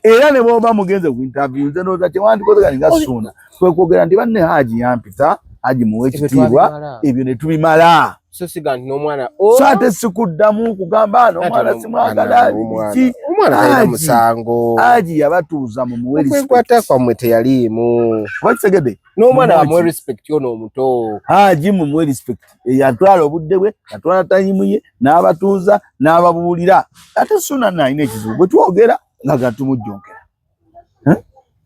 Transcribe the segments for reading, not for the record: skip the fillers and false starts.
Era ne bwoba mugenze ku interview, nze ndowooza kyewandikoze kati nga Ssuuna kwe kwogera nti banne Haji yampita, Haji muwe ekitiibwa, ebyo ne tubimala. So siga nti n'omwana so ate sikuddamu kugamba no omwana simwagala biki. Omwana talina musango. Haji yabatuuza, mumuwe respect. Okwekwata kwammwe teyaliimu. Oba kitegedde? N'omwana bamuwe respect, ono omuto. Haji mumuwe respect, yatwala obudde bwe, yatwala time ye n'abatuuza n'ababuulira. Ate Ssuuna nalina ekizibu, bwe twogera nga gatumujjonkera,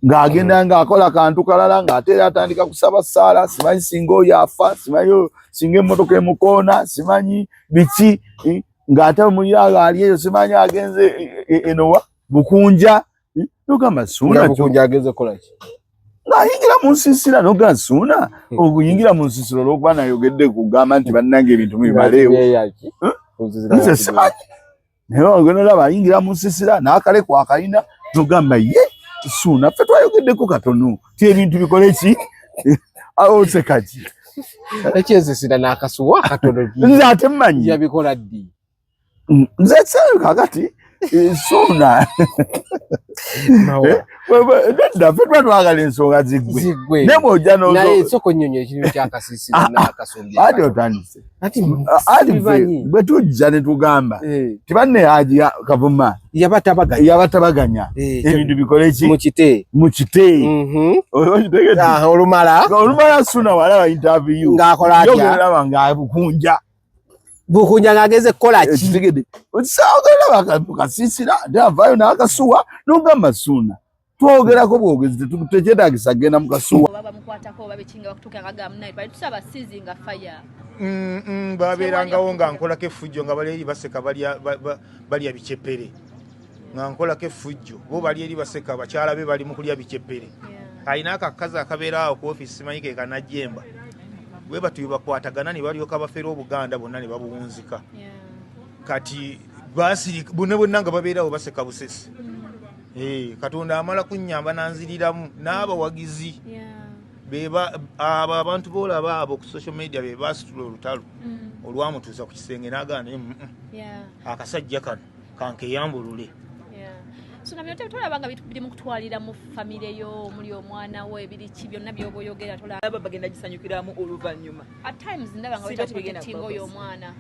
ng'agenda ng'akola kantu kalala, ng'ate era atandika kusaba ssaala, simanyi singa oyo afa, simanyi singa emmotoka emukoona, simanyi biki, ng'ate mulira ali eyo, simanyi agenze enowa Bukunja. Nogamba Ssuuna Bukunja agenze kukola ki? Ng'ayingira mu nsiisira. Nogamba Ssuuna, okuyingira mu nsiisira olw'okuba nayogedde kugamba nti bannange ebintu mubimaleewo, nze simanyi, naye ogenda olaba ayingira mu nsiisira n'akalekwa akalina, nogamba ye Ssuuna, ffe twayogeddeko katono ti ebintu bikole ki, oseka ki? Ekyensisira n'akasuwa katono. Nze ate mmanyi. Yabikola ddi? Nze kakati Ssuuna nedda, ffe tuba twagala ensonga ziggwe, naye bw'ojja naye soko nnyonyo ekintu kyakasiisira n'akasumbi. Ati otandise. Ati ffe bwe tujja ne tugamba tibanne Haji Kavuma yabatabaganya, yabatabaganya, ebintu bikole ki? Mukite. Mukite. Olumala olumala Ssuuna walaba interview ng'akola atya? Olaba nga Bukunja. Bukunja ng'ageze kukola ki? Kitegedde, olaba kasiisira, ate avaayo n'akasuwa, n'ogamba Ssuuna twogerako bwogezi, tekyetagisa kugenda mu kasuwa. Oba bamukwatako oba bikinga bakutuuka nga gamba naye bali tusaba ceasing fire. Babeerangawo nga nkolako effujjo, nga bali eri baseka, balya bicepere, nga nkolako effujjo, bo bali eri baseka, bakyala be bali mu kulya bicepere. Alina akakazi akabeera awo ku ofiisi, simanyi ke kanajjemba, bwe batyo bakwatagana ne balyoka bafera Obuganda bonna ne babuwunzika. Kati basirika bonna bonna nga babeerawo baseka busesi. Katonda amala kunnyamba nanziriramu n'abawagizi beba abo abantu boolaba abo ku social media be basitula olutalo olwamutuusa ku kisenge n'agaana naye akasajja kano kankeyambulule. So nabyo tolaba nga biri mu kutwalira mu famire yo, omuli omwana wo, ebiri ki byonna byoba oyogera, tolaba? Aba bagenda gisanyukiramu oluvannyuma. At times ndaba nga Si bati bigenda protecting oyo omwana,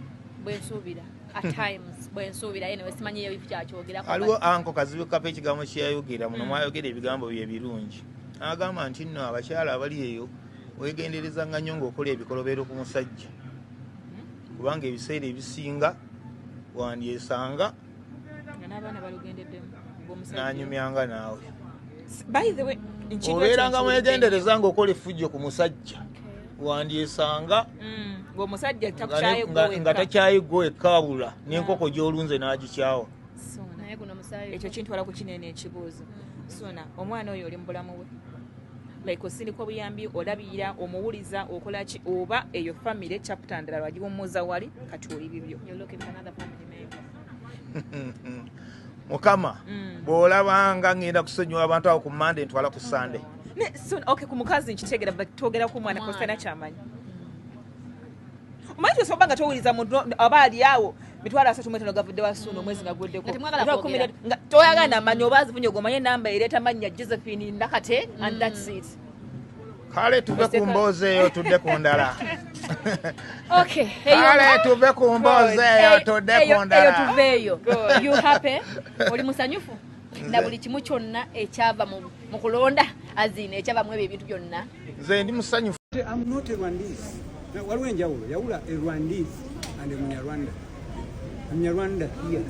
bwensuubira, at times bwensuubira. Anyway, simanyi kyakyogerako. Aliwo anko Kazibe Kapa, ekigambo kyeyayogera muno, mwayogera ebigambo bye birungi, agamba nti nno abakyala abali eyo wegenderezanga nnyo ng'okola ebikolobero ku musajja, kubanga ebiseera ebisinga wandyesanga nga n'abaana balugendeddemu ng'omusajja n'anyumyanga naawe. By the way, nkigo Obeeranga ekyo. mwegendereza ng'okola effujjo ku musajja, wandyesanga Ng'omusajja nga takukyaye gwe nga wekka. Takyaye gwe wekka, n'enkoko gy'olunze n'agikyawa. Ssuuna, Naye guno musaayi. Ekyo kintwala ku kinene ekibuuzo. Ssuuna, omwana oyo oli mu bulamu bwe, like osindika obuyambi, olabirira, omuwuliza, okola ki, oba eyo family chapter ndala lwagiwummuza wali kati oli bibyo? You're looking for another family member. Mukama, bw'olabanga ngenda kusonyiwa abantu abo ku Mande, ntwala ku Sande. Ne Ssuuna, okay, ku mukazi nkitegera, but twogera ku mwana. Mwana. Kosana kyamanyi, omanyi tosobola nga towuliza muntu aba ali awo, 350 gavudde wa Ssuuna omwezi nga guddeko. Nga temwagala Mitwalo kumi kwogera. nga toyagala namanyi oba azifunye, ogomanye namba ereeta mannya Josephine Nakate and that's it. Kale tuve ku mboozi eyo tudde ku ndala. Okay. Kale tuve ku mboozi eyo tudde ku Eyo ndala. tuveeyo. You happy? Oli musanyufu na buli kimu kyonna ekyava mu kulonda azina, ekyava mu ebyo ebintu byonna? Nze ndi musanyufu. I'm not a Rwandese. Now, waliwo enjawulo, yawula a Rwandese and a Munyarwanda. Munyarwanda here.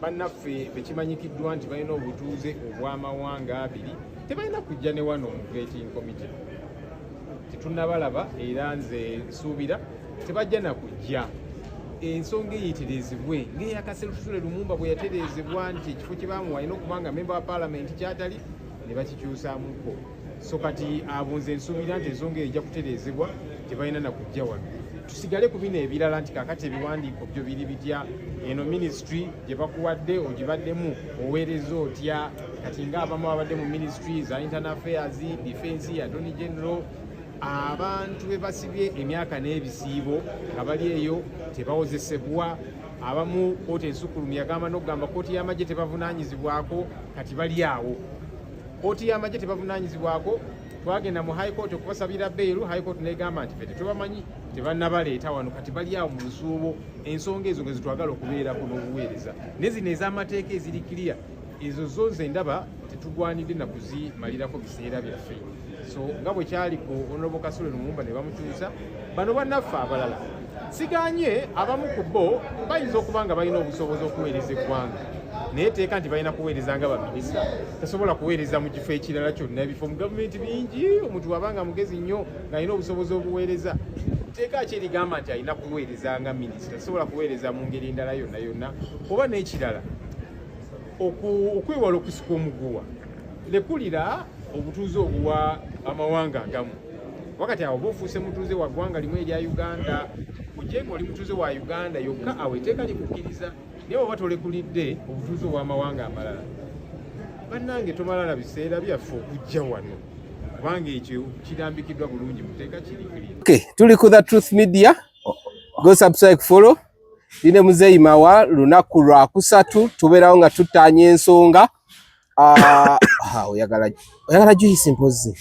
Bannaffe bekimanyikiddwa nti balina obutuuze obw'amawanga abiri tebalina kujja ne wano mu vetting committee, tetunnabalaba, era nze nsuubira tebajja na kujja. Ensonga eyitirizibwe ng'eya Kasule Lumumba bwe yatereezebwa nti ekifo kye bamuwa alina okuba nga memba wa paalamenti kyatali ne bakikyusaamuko. So kati abo nze nsuubira nti ensonga eyo ejja kutereezebwa, tebalina na kujja wano. Tusigale ku bino ebirala nti kakati ebiwandiiko byo biri bitya, eno ministry gye bakuwadde ogibaddemu oweereza otya? Kati ng'abamu abadde mu ministry za internal affairs, defense, attorney general, abantu be basibye emyaka n'ebisiibo nga bali eyo tebawozesebwa. Abamu kooti ensukkulumu yagamba n'okugamba kooti y'amagye tebavunaanyizibwako, kati bali awo. Kooti y'amagye tebavunaanyizibwako, twagenda mu high court okubasabira bbeeru, high court n'egamba nti ffe tetubamanyi, tebannabaleeta wano, kati bali awo mu lusuubo. Ensonga ezo nga zitwagala okubeerako n'obuweereza, ne zino ez'amateeka eziri clear, ezo zo nze ndaba tetugwanidde na kuzimalirako biseera byaffe. So nga bwe kyali ku Honorable Kasule Lumumba ne bamukyusa, bano bannaffe abalala siganye, abamu ku bo bayinza okuba nga balina obusobozi okuweereza eggwanga, naye etteeka nti balina kuweereza nga baminisita, tasobola kuweereza mu kifo ekirala kyonna. Ebifo mu gavumenti bingi, omuntu wabanga mugezi nnyo ng'alina obusobozi obuweereza, tteeka ki erigamba nti alina kuweereza nga minisita? Tasobola kuweereza mu ngeri endala yonna yonna. Oba n'ekirala, okwewala okusika omuguwa, lekulira obutuuze obuwa amawanga agamu. Wakati awo oba ofuuse mutuuze wa ggwanga limu erya Uganda, ojje nga oli mutuuze wa Uganda yokka, awo etteeka likukkiriza. Naye oba tolekulidde obutuuze obw'amawanga amalala, bannange tomalala biseera byaffe okujja wano, kubanga ekyo kirambikiddwa bulungi mu tteeka, kiri clear. Okay, tuli ku The Truth Media. Go subscribe, follow. Line Muzeeyi Mawa, lunaku lwa kusatu tubeerawo nga tuttaanya ensonga. Oyagala juice mpozzi?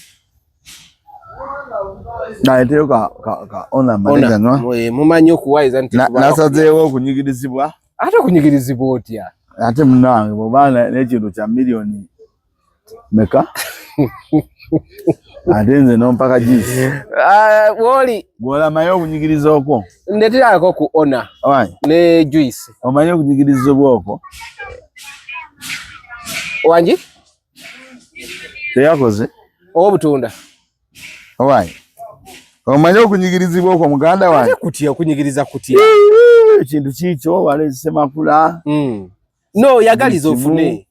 Naleeteyo ka ona maleganwa. Mumanyi okuwayiza nti nasazeewo okunyigirizibwa. Ate okunyigirizibwa otya? Ate munnange bw'oba n'ekintu kya miliyoni meka ate nze nompaka juice. Woli gw'olamayo okunyigiriza okwo. Ndeterako ku ona ne juice. Omanyi okunyigirizibwa okwo? Wangi? Teyakoze. Ow'obutunda. Owange. Omanyi okunyigirizibwa okwo muganda wange? Ate kutya, okunyigiriza kutya? Ekintu kiikyo waleese makula. No, yagaliza ofune.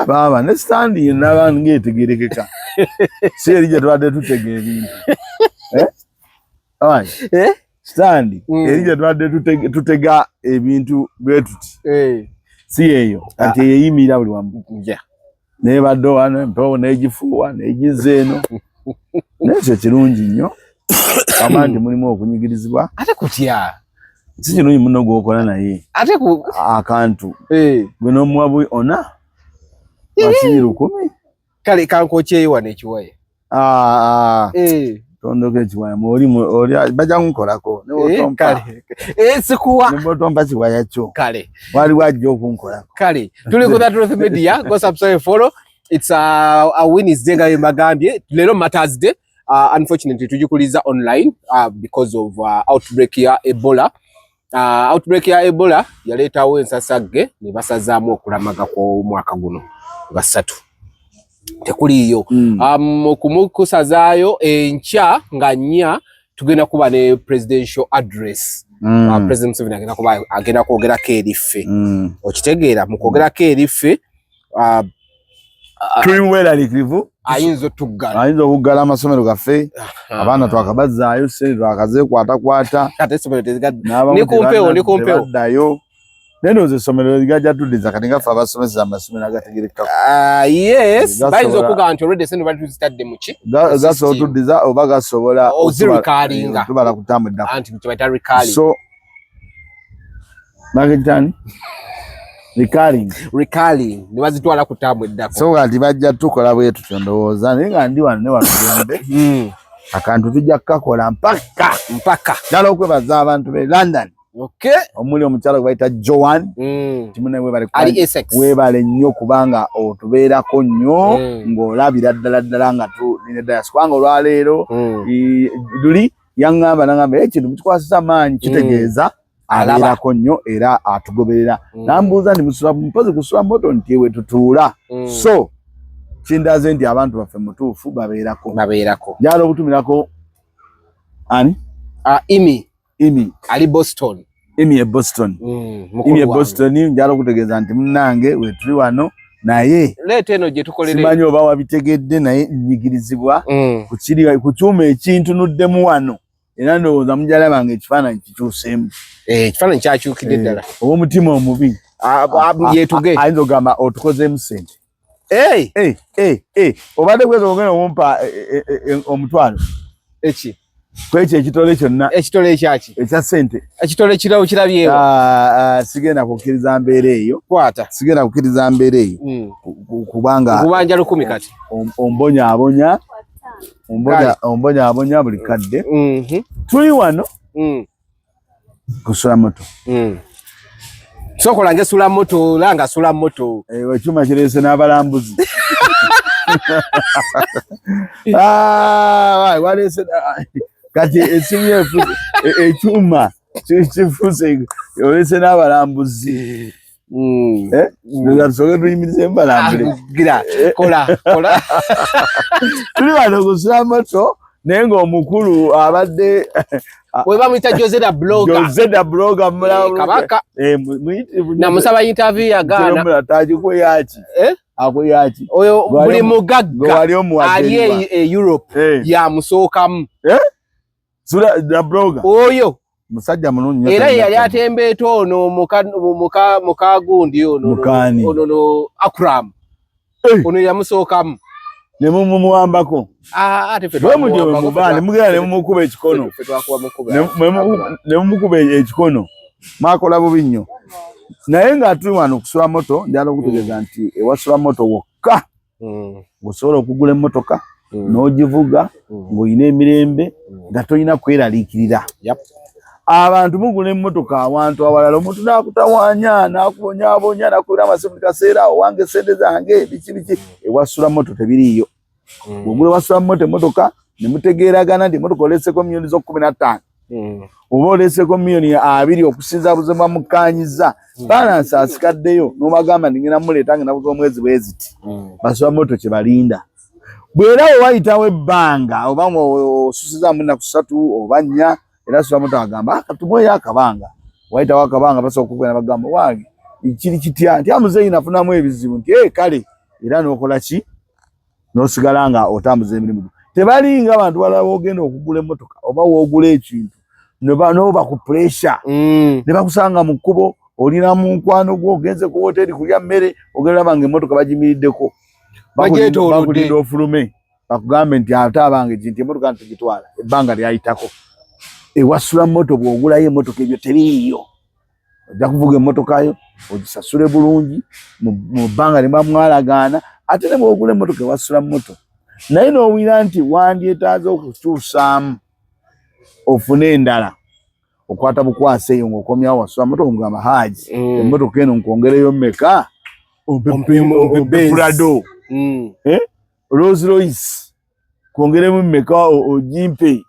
Baaba ne stand yenna abantu ng'etegerekeka. Si eri gye tubadde tutega ebintu. Owange. Stand eri gye tubadde tutega ebintu bwe tuti. Si eyo. Kati eyimirira buli wamu. Naye badde wano empewo n'egifuuwa n'egizza eno. Naye ekyo kirungi nnyo. Kama nti mulimu okunyigirizibwa. Ate kutya? Si kirungi muno gw'okola naye. Ate ku akantu. Gwe n'omuwa bwi ona. Wasiri 1000. Kale kankokyeyo wano ekiwaya. Tondoka ekiwaya oli bajja kunkolako. Kale. Sikuwa. Ne bw'otompa kiwaya kyo. Kale. Waliwo ajja okunkolako. Kale. Tuli ku The Truth Media. Go subscribe, follow. It's a Wednesday nga mbagambye. Leero Martyrs Day. Unfortunately tugikuliza online because of outbreak ya Ebola. Outbreak ya Ebola yaleetawo ensasagge ne basazaamu okulamaga kw'omwaka guno nga 3. Tekuliiyo. Okumukusazaayo enkya nga 4 tugenda kuba ne presidential address. President Museveni agenda kuba agenda kwogerako eri ffe. Okitegeera mu kwogerako eri ffe, tuli mu bweraliikirivu. Ayinza otuggala. Ayinza okuggala amasomero gaffe. Abaana twakabazzaayo ssente twakazeekwatakwata. Ate essomero tezigadde. N'abamu Ndi ku mpewo, ndi ku mpewo. tebaddayo. Naye ndowooza essomero ligajja tuddiza kati nga ffe abasomesa amasomero agategerekako. Yes, bayinza okugamba nti already ssente bali tuzitadde mu ki? Gasobola otuddiza oba gasobola Ozirikalinga. otubala ku ttaamu eddako. Anti kye bayita recalling. So, Bakitani? Recalling. Recalling. Ne bazitwala ku ttaamu eddako. So kati bajja tukola bwe tutyo ndowooza, naye nga ndi wano ne wano gende. Akantu tujja kukakola mpaka. Mpaka. Njagala okwebaza abantu b'e London. Omuli omukyala gwe bayita Joan. Timune webale Ali Essex. Webale nnyo kubanga otubeerako nnyo ng'olabira ddala ddala nga tulina diaspora. Kubanga olwaleero, luli yaŋŋamba n'aŋŋamba, ekintu mukikwasisa amaanyi kitegeeza abeerako nnyo era atugoberera. N'ambuuza nti musula mpozi kusula moto nti we tutuula. So kindaze nti abantu baffe mutuufu babeerako. Babeerako. Njagala okutumirako ani? Imi. Imi. Ali Boston. Imi e Boston. Mukulu Imi e wange. Boston, njagala okutegeeza nti munnange we tuli wano naye leeta eno gye tukolera. Simanyi oba wabitegedde naye nnyigirizibwa ku kyuma ekintunuddemu wano. Era ndowooza mujja nga ekifaananyi kikyuseemu. Ekifaananyi kyakyukidde ddala. Ow'omutima omubi. Yeetuge. Ayinza okugamba otukozeemu ssente. Hey! Obadde kweza ogenda okumpa omutwalo. Eki? Kwekyo ekitole kyonna. Ekitole ekyaki? Ekya ssente. Ekitole kirawo kirabyewo. Ah, ah, sigenda kukkiriza mbeera eyo. Kwata. Sigenda kukkiriza mbeera eyo. Kubanga Nkubanja 1000 kati. Ombonyaabonya. Ombonyaabonya buli kadde. Tuli wano. Ku Sula Moto. Sokola nge Sula Moto, langa Sula Moto. Ekyuma kireese n'abalambuzi. Waleese kati esimu ekyuma kifuuse oleese n'abalambuzi. Tusooke tuyimirize mbalambule. Gira, kola, kola. Tuli wano ku Sula Moto naye ng'omukulu abadde we bamuyita Jose da Blogger. Jose da Blogger Kabaka. Namusaba interview yagaana. Akuyaki? Akuyaki? Oyo buli mugagga ali e Europe yamusookamu. Sula da Blogger. Oyo musajja mulungi era yali atembeeta ono mukagundi ono ono Akram. Ono yamusookamu. Ne mumuwambako. Bwe mutyo bwe muba ne mugenda ne mumukuba ekikono. Ne mumukuba ekikono. Mwakola bubi nnyo. Naye nga tuli wano ku Sula Moto, njagala okutegeeza nti ewa Sula Moto wokka osobola okugula emmotoka n'ogivuga ng'olina emirembe nga tolina kweraliikirira. Abantu mugula emmotoka awantu awalala omuntu n'akutawaanya n'akubonyaabonya n'akubira amasimu buli kaseera owange ssente zange biki biki. Ewa Sula Moto tebiriiyo. Bw'ogula ewa Sula Moto emmotoka ne mutegeeragana nti emmotoka oleeseeko miliyoni zo 15 oba oleeseeko miliyoni 20 okusinza buze bwamukkaanyizza balansi asikaddeyo n'obagamba nti ngenda muleeta nga nabuza omwezi bwe ziti. Basula Moto kye balinda. Bw'era we wayitawo ebbanga oba osusizaamu ennaku 3 oba 4 era Sula Moto agamba katumuweeyo akabanga. Wayitawo akabanga basobola okukubira bagamba wange kiri kitya nti amuzeeyi nafunamu ebizibu nti kale era n'okola ki n'osigala nga otambuza emirimu gyo. Tebalinga abantu balala w'ogenda okugula emmotoka oba w'ogula ekintu n'oba ku pressure ne bakusanga mu kkubo olina mukwano gwo ogenze ku woteeri kulya mmere ogenda olaba ng'emmotoka bagimiriddeko bakulinda ofulume bakugambe nti ate abange nti emmotoka ntugitwala ebbanga lyayitako. Ewa Sula Moto bw'ogulayo emmotoka ebyo teriiyo. Ojja kuvuga emmotoka yo ogisasule bulungi mu bbanga lye mwalagaana ate ne bw'ogula emmotoka ewa Sula Moto naye n'owulira nti wandyetaaze okukyusaamu ofune endala okwata bukwasa eyo ng'okomyawo wa Sula Moto omugamba Haji emmotoka eno nkwongereyo mmeka ompe Prado Rolls Royce kwongeremu mmeka ogimpe.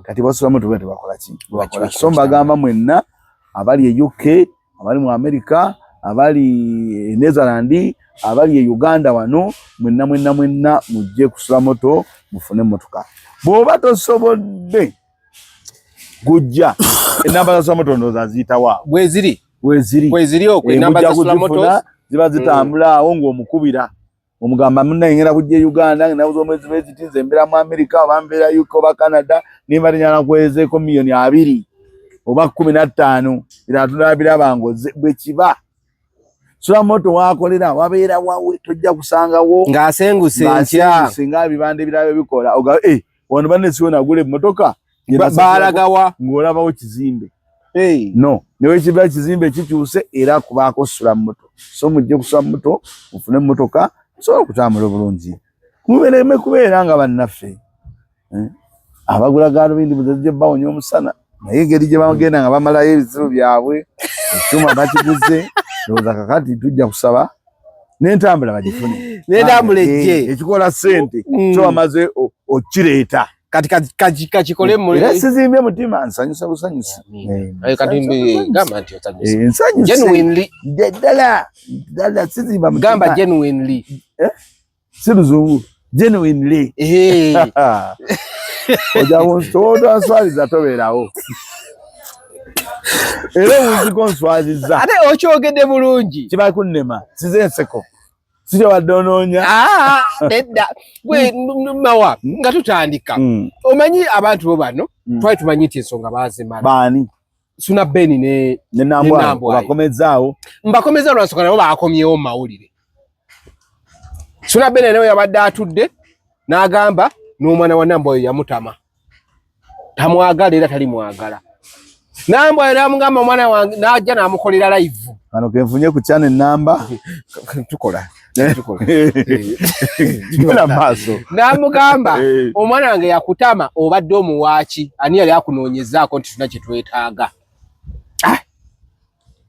Kati basula Moto bwe tebakola ki bakola. So mbagamba mwenna abali e UK, abali mu America, abali e Netherland, abali e Uganda wano mwenna mwenna mwenna mujje ku Sula Moto mufune emmotoka. Bw'oba tosobodde kujja ennamba za Sula Moto ndowooza ziyitawo awo. Bweziri. Bweziri. Bweziri okwo ennamba za Sula Moto ziba zitambula awo ng'omukubira. Omugamba munna ngenda kujja e Uganda ngenda omwezi mwezi tinze mbeera mu America oba mbeera UK oba Canada nimba njagala nkwezeeko miliyoni 20 oba 15 era tunabiraba ngoze bwe kiba. Sula Moto wakolera wabeera wawe tojja kusangawo ng'asenguse enkya singa ebibanda ebirala bikola oga wano banne siwe nagula emmotoka balagawa ng'olabawo kizimbe. No newe kiba kizimbe kikyuse era kubaako Sula Moto. So mujje ku Sula Moto mufune emmotoka musobole okutambula obulungi mubeereme kubeera nga bannaffe abagula gaalubindi muzajje bawonya omusana naye engeri gye bagenda nga bamalayo ebizibu byabwe ekyuma bakiguze ndowooza kakati tujja kusaba n'entambula bagifune n'entambula ejje ekikola ssente kyo bamaze okireeta kati kakikole era sizimbye mutima nsanyusa busanyusi. Gamba nti osanyusa nsanyuse genuinely ddala ddala sizimba mutima gamba genuinely si luzungu genuinely ojja kuntotanswaliza tobeerawo era owunziko nswaziza ate okyogedde bulungi kiba kunnema size enseko sikyobadde onoonya nedda gwe mawa nga tutandika omanyi abantu bo bano twali tumanyi nti ensonga baazimala baani Suna Beni ne Nambwayo bakomezaawo mbakomezaawo lwansonga nabo bakomyewo mu mawulire. Suna Beni naye yabadde atudde n'agamba n'omwana wa Nambwayo yamutama. Tamwagala era talimwagala. Nambwayo n'amugamba omwana wange n'ajja n'amukolera live. Kano kenfunye ku channel namba tukola. Genda maaso. N'amugamba omwana wange yakutama obadde omuwaaki ani yali akunoonyezaako nti tulina kye twetaaga.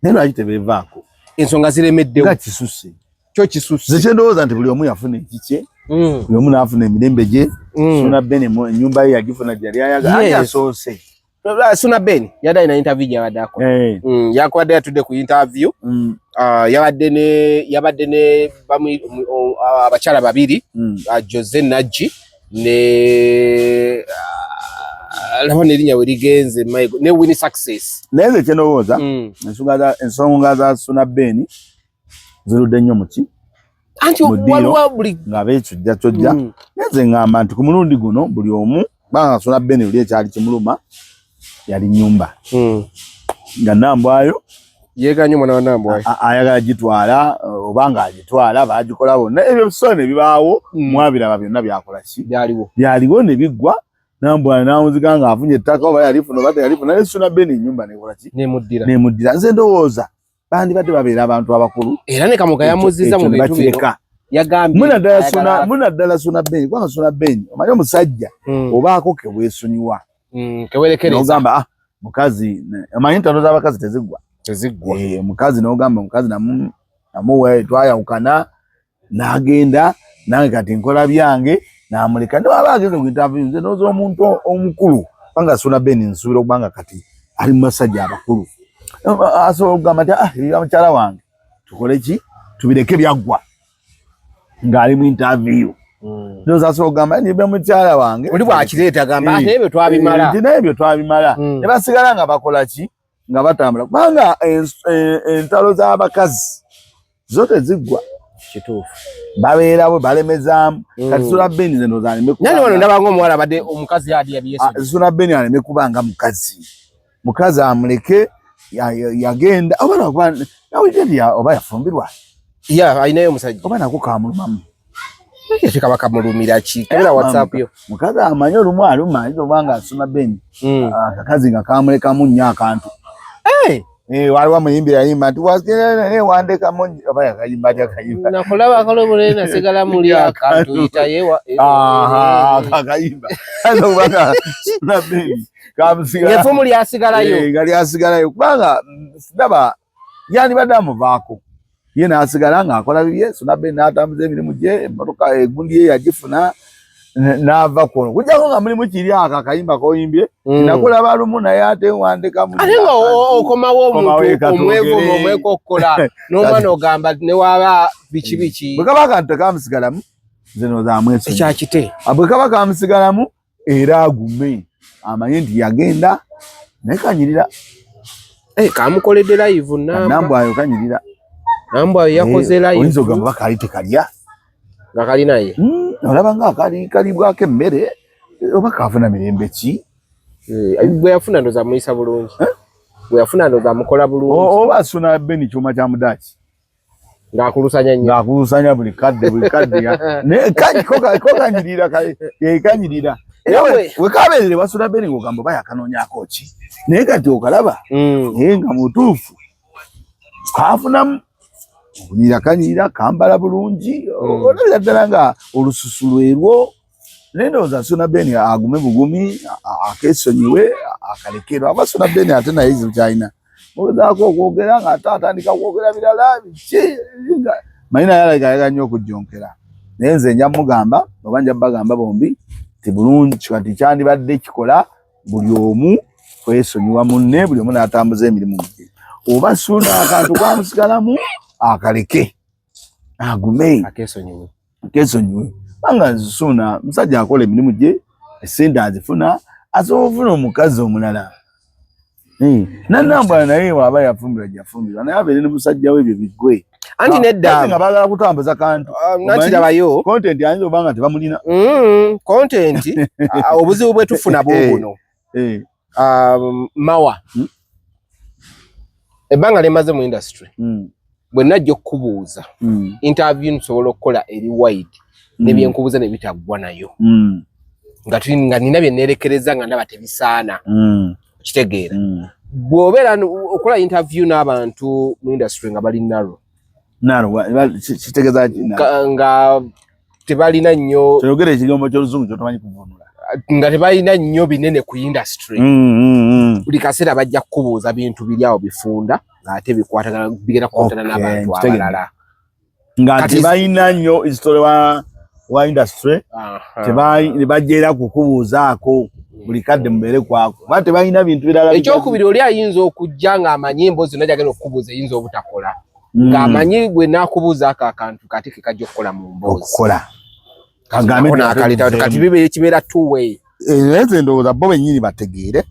Naye lwaki tebeevaako? Ensonga ziremeddewo. Nga kisusse. Kyo kisusse. Nze kye ndowooza nti buli omu yafuna ekikye. Buli omu n'afuna emirembe gye. Suna Ben ennyumba ye yagifuna gye yali ayagala. Ani asoose? Suna Ben yadde alina interview gy'abadde akola. Yakubadde yatudde ku interview. Yabadde ne abakyala babiri, Jose Najji ne laba n'erinnya we ligenze ne Winnie Success. Naye nze kye ndowooza, ensonga za Suna Ben zirudde nnyo muki anti waliwo buli nga beekijja kyojja. Naye nze ŋŋamba nti ku mulundi guno buli omu banga Suna Ben luli ekyali kimuluma yali nnyumba nga Nambwayo yeeganye omwana wa Nambwayo ayagala gitwala oba ng'agitwala baagikola bonna ebyo bisobola ne bibaawo mwabiraba byonna byakola ki byaliwo ne biggwa. Nambwayo n'awunzika ng'afunye ettaka oba yalifuna oba teyalifuna naye Suna Ben ennyumba nekola ki nemuddira. Nze ndowooza bandibadde babeera abantu abakulu era ne Kamoga yamuzizza mu bintu bino yagambye munaddala Suna Ben kubanga Suna Ben omanyi omusajja obaako ke weesonyiwa kewerekereza n'ogamba mukazi omanyi entalo z'abakazi teziggwa omukazi n'ogamba omukazi namuwa twayawukana n'agenda nange kati nkola byange n'amuleka newaba agenze ku interview nze ndowooza omuntu omukulu kubanga Suna Ben nsuubira okubanga kati ali mu basajja abakulu asobola okugamba nti ebya mukyala wange tukole ki tubireke byaggwa ng'ali mu interview. Ndowooza asobola okugamba nti ebya mukyala wange oli bw'akireeta agamba ate ebyo twabimala nti n'ebyo twabimala ne basigala nga bakola ki nga batambula kubanga entalo z'abakazi zo teziggwa. Kituufu. Babeerawo balemezaamu. Kati Suna Ben nze ndowooza aleme kubanga nani wano ndaba ng'omuwala abadde omukazi adi yabiyeso. Suna Ben aleme kubanga mukazi. Mukazi amuleke yagenda oba nakuba nawulidde oba yafumbirwa. Ya alinayo omusajja. Oba nako kamulumamu. Ate kaba kamulumira ki? Kebera WhatsApp yo. Mukazi amanyi olumu aluma ayinza okuba nga Suna Ben akakazi nga kamulekamu nnyo akantu. Waliwo amuyimbi yayimba nti wandekamu oba yakayimba atya akayimba. Nakulaba akalobole nasigala muli akantu yitayewa. Akayimba. Ayinza okuba nga Suna Ben kamusigala. Ng'effumu lyasigalayo. Nga lyasigalayo kubanga ndaba yandibadde amuvaako. Ye n'asigala ng'akola bibye, Suna Ben n'atambuza emirimu gye, emmotoka egundi ye yagifuna n'ava ku olwo. Kujjako nga mulimu kiri ako akayimba k'oyimbye, nakulaba lumu naye ate wandekamu. Ate nga okomawo omuntu omwevumo omwekokkola n'omwana ogamba ne waba biki biki. Bwe kaba akantu tekamusigalamu, nze ndowooza amwesonyiwe. Ekyakite. Bwe kaba kamusigalamu era agume amanye nti yagenda naye kanyirira. Kamukoledde live namba. Nambwayo kanyirira. Nambwayo yakoze live. Oyinza ogamba kaali tekalya. Nga kali naye. Olaba nga kalibwako emmere oba kafuna mirembe ki? Bwe yafuna ndowooza amuyisa bulungi. Bwe yafuna ndowooza amukola bulungi. Oba Suna Ben kyuma kya mudaaki. Ng'akulusanya nnyo. Ng'akulusanya buli kadde buli kadde. Naye ko kanyirira kanyirira. We kabeerere wa Suna Ben ng'ogamba oba yakanoonyaako ki? Naye kati okalaba naye nga mutuufu kafunamu okunyirira kanyirira kambala bulungi olabira ddala nga olususu lwerwo. Naye ndowooza Suna Ben agume bugumi akesonyiwe akalekerwa. Aba Suna Ben ate naye ekizibu ky'alina mugezaako okwogera ng'ate atandika kwogera birala biki manyi naye alabika ayagala nnyo okujjonkera. Naye nze nja mugamba oba nja bagamba bombi nti bulungi kati kyandibadde kikola buli omu kwesonyiwa munne buli omu n'atambuza emirimu gye. Oba Suna akantu kamusigalamu akaleke agume akesonyiwe. Kubanga Suna musajja akola emirimu gye essente azifuna asobola okufuna omukazi omulala. Nannambwa naye waba yafumbirwa gyafumbirwa naye abeere ne musajja we ebyo biggwe. Anti nedda nga baagala kutambuza kantu. Nakirabayo content ayinza okuba nga tebamulina. Content obuzibu bwe tufuna buubuno. Mawa ebbanga lye mmaze mu industry bwe najja okukubuuza interview nsobola okukola eri wide ne byenkubuuza ne bitaggwa nayo. Nga tuli nga nina bye neerekereza nga ndaba tebisaana. Okitegeera? Bw'obeera okola interview n'abantu mu industry nga bali narrow. Narrow, kitegeeza ki narrow? Nga tebalina nnyo Toyogera ekigambo ky'oluzungu ky'otomanyi kuvvuunula. Nga tebalina nnyo binene ku industry. Buli kaseera bajja kukubuuza bintu biri awo bifunda ng'ate bikwatagana, bigenda kukwatana n'abantu abalala. Nga tebalina nnyo history wa industry, tebajja kukubuuzaako buli kadde mubeere kwako, kuba tebalina bintu birala. Ekyokubiri, oli ayinza okujja ng'amanyi emboozi yonna gy'agenda okukubuuza eyinza obutakola, ng'amanyi gwe naakubuuzaako akantu kati ke kajja okukola mu mboozi. Okukola. Kagambe nti N'akaleeta ate kati bibeera kibeera two way. Naye nze ndowooza bo bennyini bategeere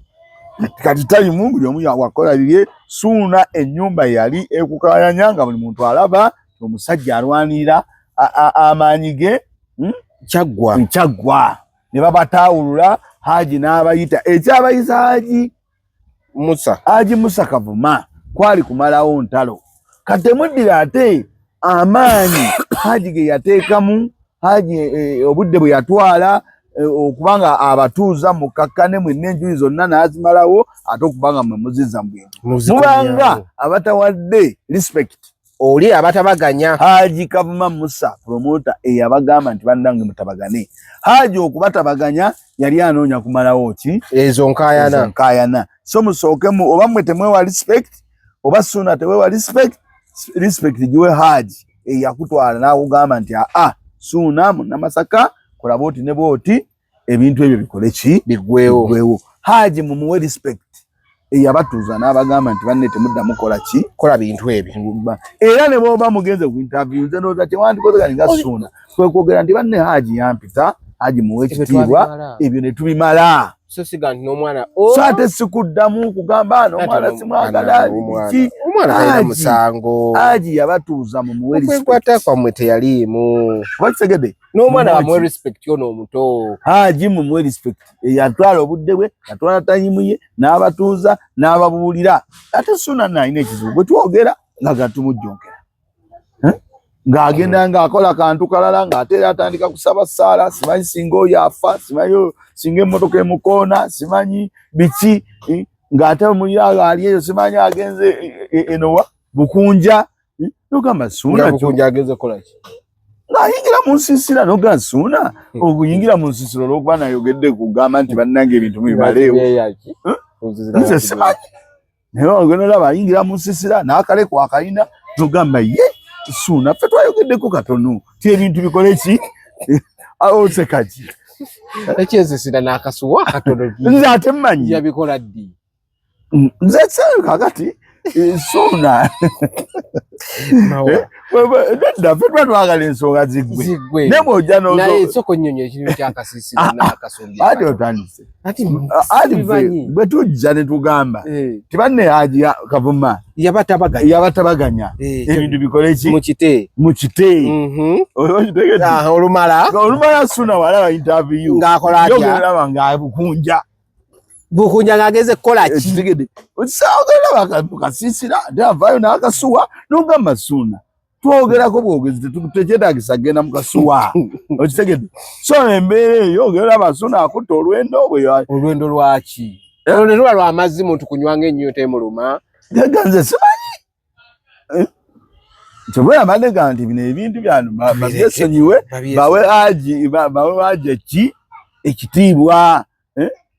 kati tayimu buli omu wakola bibye. Suuna ennyumba yali ekukayanya nga buli muntu alaba omusajja alwanirira amaanyi ge. Kyaggwa. Kyaggwa ne babataawulula. Haji n'abayita, ekyabayisa Haji Musa, Haji Musa Kavuma, kwali kumalawo ntalo. Katemuddira ate amaanyi Haji ge yateekamu, Haji obudde bwe yatwala okubanga abatuuza mukakkane mwenna, enjuyi zonna n'azimalawo, ate okubanga mwe muziza mu bintu mubanga abatawadde respect. Oli abatabaganya. Haji Kavuma Musa promoter eyabagamba nti bannange mutabagane. Haji okubatabaganya yali anoonya kumalawo ki? Ezo nkaayana. Ezo nkaayana. So musookemu, oba mmwe temwewa respect, oba Suuna tewewa respect, respect giwe Haji eyakutwala n'akugamba nti aa, Suuna Munnamasaka, kola bwoti ne bwoti, ebintu ebyo bikole ki? Biggwewo. Biggwewo. Haji mumuwe respect eyabatuuza n'abagamba nti banne temuddamu kola ki? Kola bintu ebyo. Era ne bw'oba mugenze ku interview, nze ndowooza kyewandikoze kati nga Suuna kwe kwogera nti banne Haji yampita, Haji muwe Ebyo ekitiibwa. twabimala. Ebyo ne tubimala. So siga nti n'omwana So ate sikuddamu kugamba ano omwana simwagala biki. Omwana talina Haji. musango. Haji yabatuuza, mumuwe respect. Okwekwata kwammwe teyaliimu. Oba kitegedde? N'omwana Mumuwe bamuwe ki? respect ono omuto. Haji mumuwe respect eyatwala obudde bwe, yatwala tayimu ye n'abatuuza n'ababuulira. Ate Suuna nalina ekizibu, bwe twogera nga gatumujjonkera. Eh? Ng'agenda ng'akola kantu kalala, ng'ate era atandika kusaba ssaala, simanyi singa oyo afa, simanyi oyo singa emmotoka emukoona, simanyi biki, ng'ate omulira ali eyo, simanyi agenze enowa Bukunja. Nogamba Suuna Nga Bukunja agenze kukola ki? Ng'ayingira mu nsiisira. Nogamba Suuna okuyingira mu nsiisira olw'okuba nayogedde kugamba nti bannange ebintu mubimaleewo. Nze simanyi, naye ogenda olaba ayingira mu nsiisira n'akalekwa akalina, nogamba ye Suuna, ffe twayogeddeko katono ti ebintu bikole ki? Oseka ki? Ekyensisira n'akasuwa katono. Nze ate mmanyi. Yabikola ddi? Nze se kakati Suuna nedda, ffe tuba twagala ensonga ziggwe. Ziggwe. Naye bw'ojja Naye soko nnyonyo ekintu kyakasiisira n'akasumbi. Ati otandise. Ati Ati sibimanyi. bwe tujja ne tugamba ti banne Haji Kavuma Yabatabaganya. Yabatabaganya, ebintu bikole ki? Mukite. Mukite. Okitegedde? Ah, olumala. Olumala Suuna walaba interview Ng'akola atya? Yogera ng'abukunja. Bukunja ng'ageze kukola ki? Ekitegedde? Ogenda kasiisira ate avaayo n'akasuwa, n'ogamba Suuna twogerako bwogezi, tekyetagisa kugenda mu kasuwa. Okitegedde? So embeera eyo ogenda olaba Suuna akutta olwendo bwe Olwendo lwaki? Olwo ne luba lwa mazzi, muntu kunywa ng'ennyonta emuluma. Gaga nze simanyi. Kyova mbadde ga nti bino ebintu byano babyesonyiwe, bawe Haji ki ekitiibwa.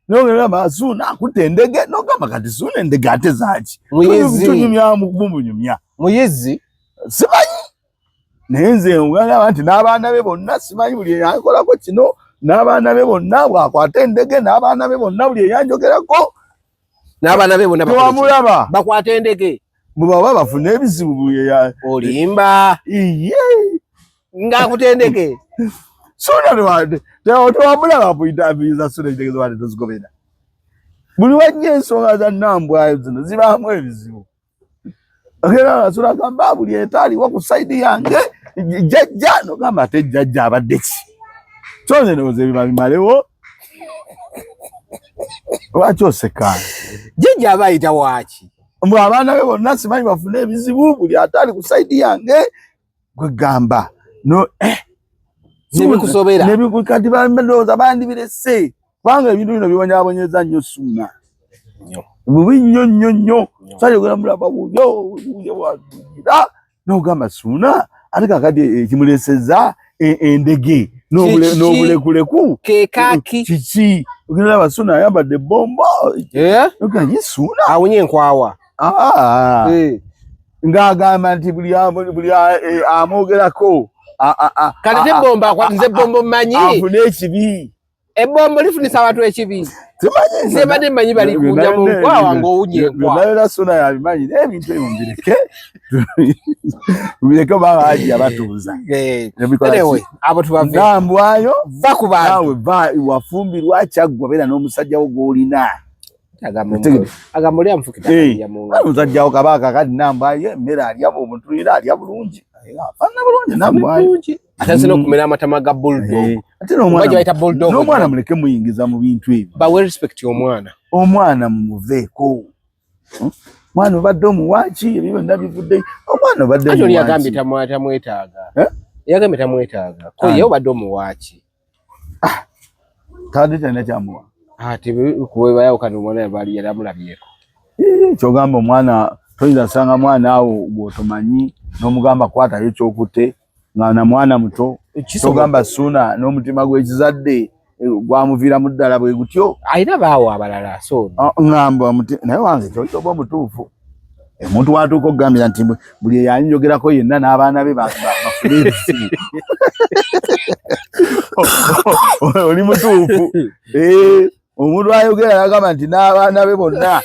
Nogamba Suuna akutta endege, nogamba kati Suuna endege ate zaaki? Muyizi. Tunyumya mubunyumya. Muyizi. Simanyi, naye nze ngamba nti n'abaana be bonna, simanyi buli eyankolako kino, n'abaana be bonna bw'akwata endege, n'abaana be bonna buli eyanjogerako. N'abaana be bonna bakola ki? Tewamulaba. Bakwata endege. Bwe baba bafuna ebizibu buli Olimba. Iye. Ng'akuta endege. Suuna tewamulaba ku interview za Suuna, ekitegeeza bade tozigobera. Buli wajja ensonga za Nambwayo zino zibaamu ebizibu. Era Suuna agamba buli etaaliwo ku side yange jjajja, nogamba ate jjajja abadde ki? So nze ndowooza ebyo babimalewo. Lwaki oseka? Jjajja aba ayita waaki? Mbu abaana be bonna simanyi bafune ebizibu buli ataali ku side yange, kwegamba no. Nebikusobera. Kati ndowooza bandibirese kubanga ebintu bino bibonyabonyeza nnyo Ssuuna. Bubi nnyo nnyo nnyo. Sayogera mulaba wuyo wuyo wagira n'ogamba Ssuuna ate kakati ekimuleseza endege n'obulekuleku kekaki kiki ogenda laba Ssuuna ayambadde bombo ye Ssuuna awunye enkwawa ng'agamba nti buli amwogerako kati tebomba nze bombo mmanyi afune ekibi ebombo lifunisa abantu ekibi nze badde mmanyi balikunya mu nkwawa ng'owunya enkwawa byonna Ssuuna yabimanyi naye ebintu ebyo mbireke mbireke oba baji abatuuza anyway abo tubave nambwayo va ku bantu naawe wafumbirwa kyaggwa beera n'omusajja wo gw'olina agamba oli amufukidde omusajja wo kabaka kati nambwayo emmere alya omutuulira alya bulungi afaanana bulungi nambwayo atandise n'okumera amatama ga bulldog ate n'omwana muleke muyingiza mu bintu ebyo bawe respect omwana omwana mumuveeko mwana obadde omuwaaki ebyo byonna bivudde omwana obadde oli yagambye tamwetaaga yagambye tamwetaaga ko ye obadde omuwaaki tadde talina kyamuwa ate kuwebayawukana omwana bali yali amulabyeko kyogamba omwana toyinza sanga mwana awo gwotomanyi n'omugamba kwatayo ekyokutte nga na mwana muto kyogamba Ssuuna n'omutima gw'ekizadde gwamuviiramu ddala bwe gutyo alina baawo abalala so ngamba naye wange kyoyita oba omutuufu omuntu watuuka okugambira nti buli eyanjogerako yenna n'abaana be bafune ebizibu oli mutuufu omuntu ayogera yagamba nti n'abaana be bonna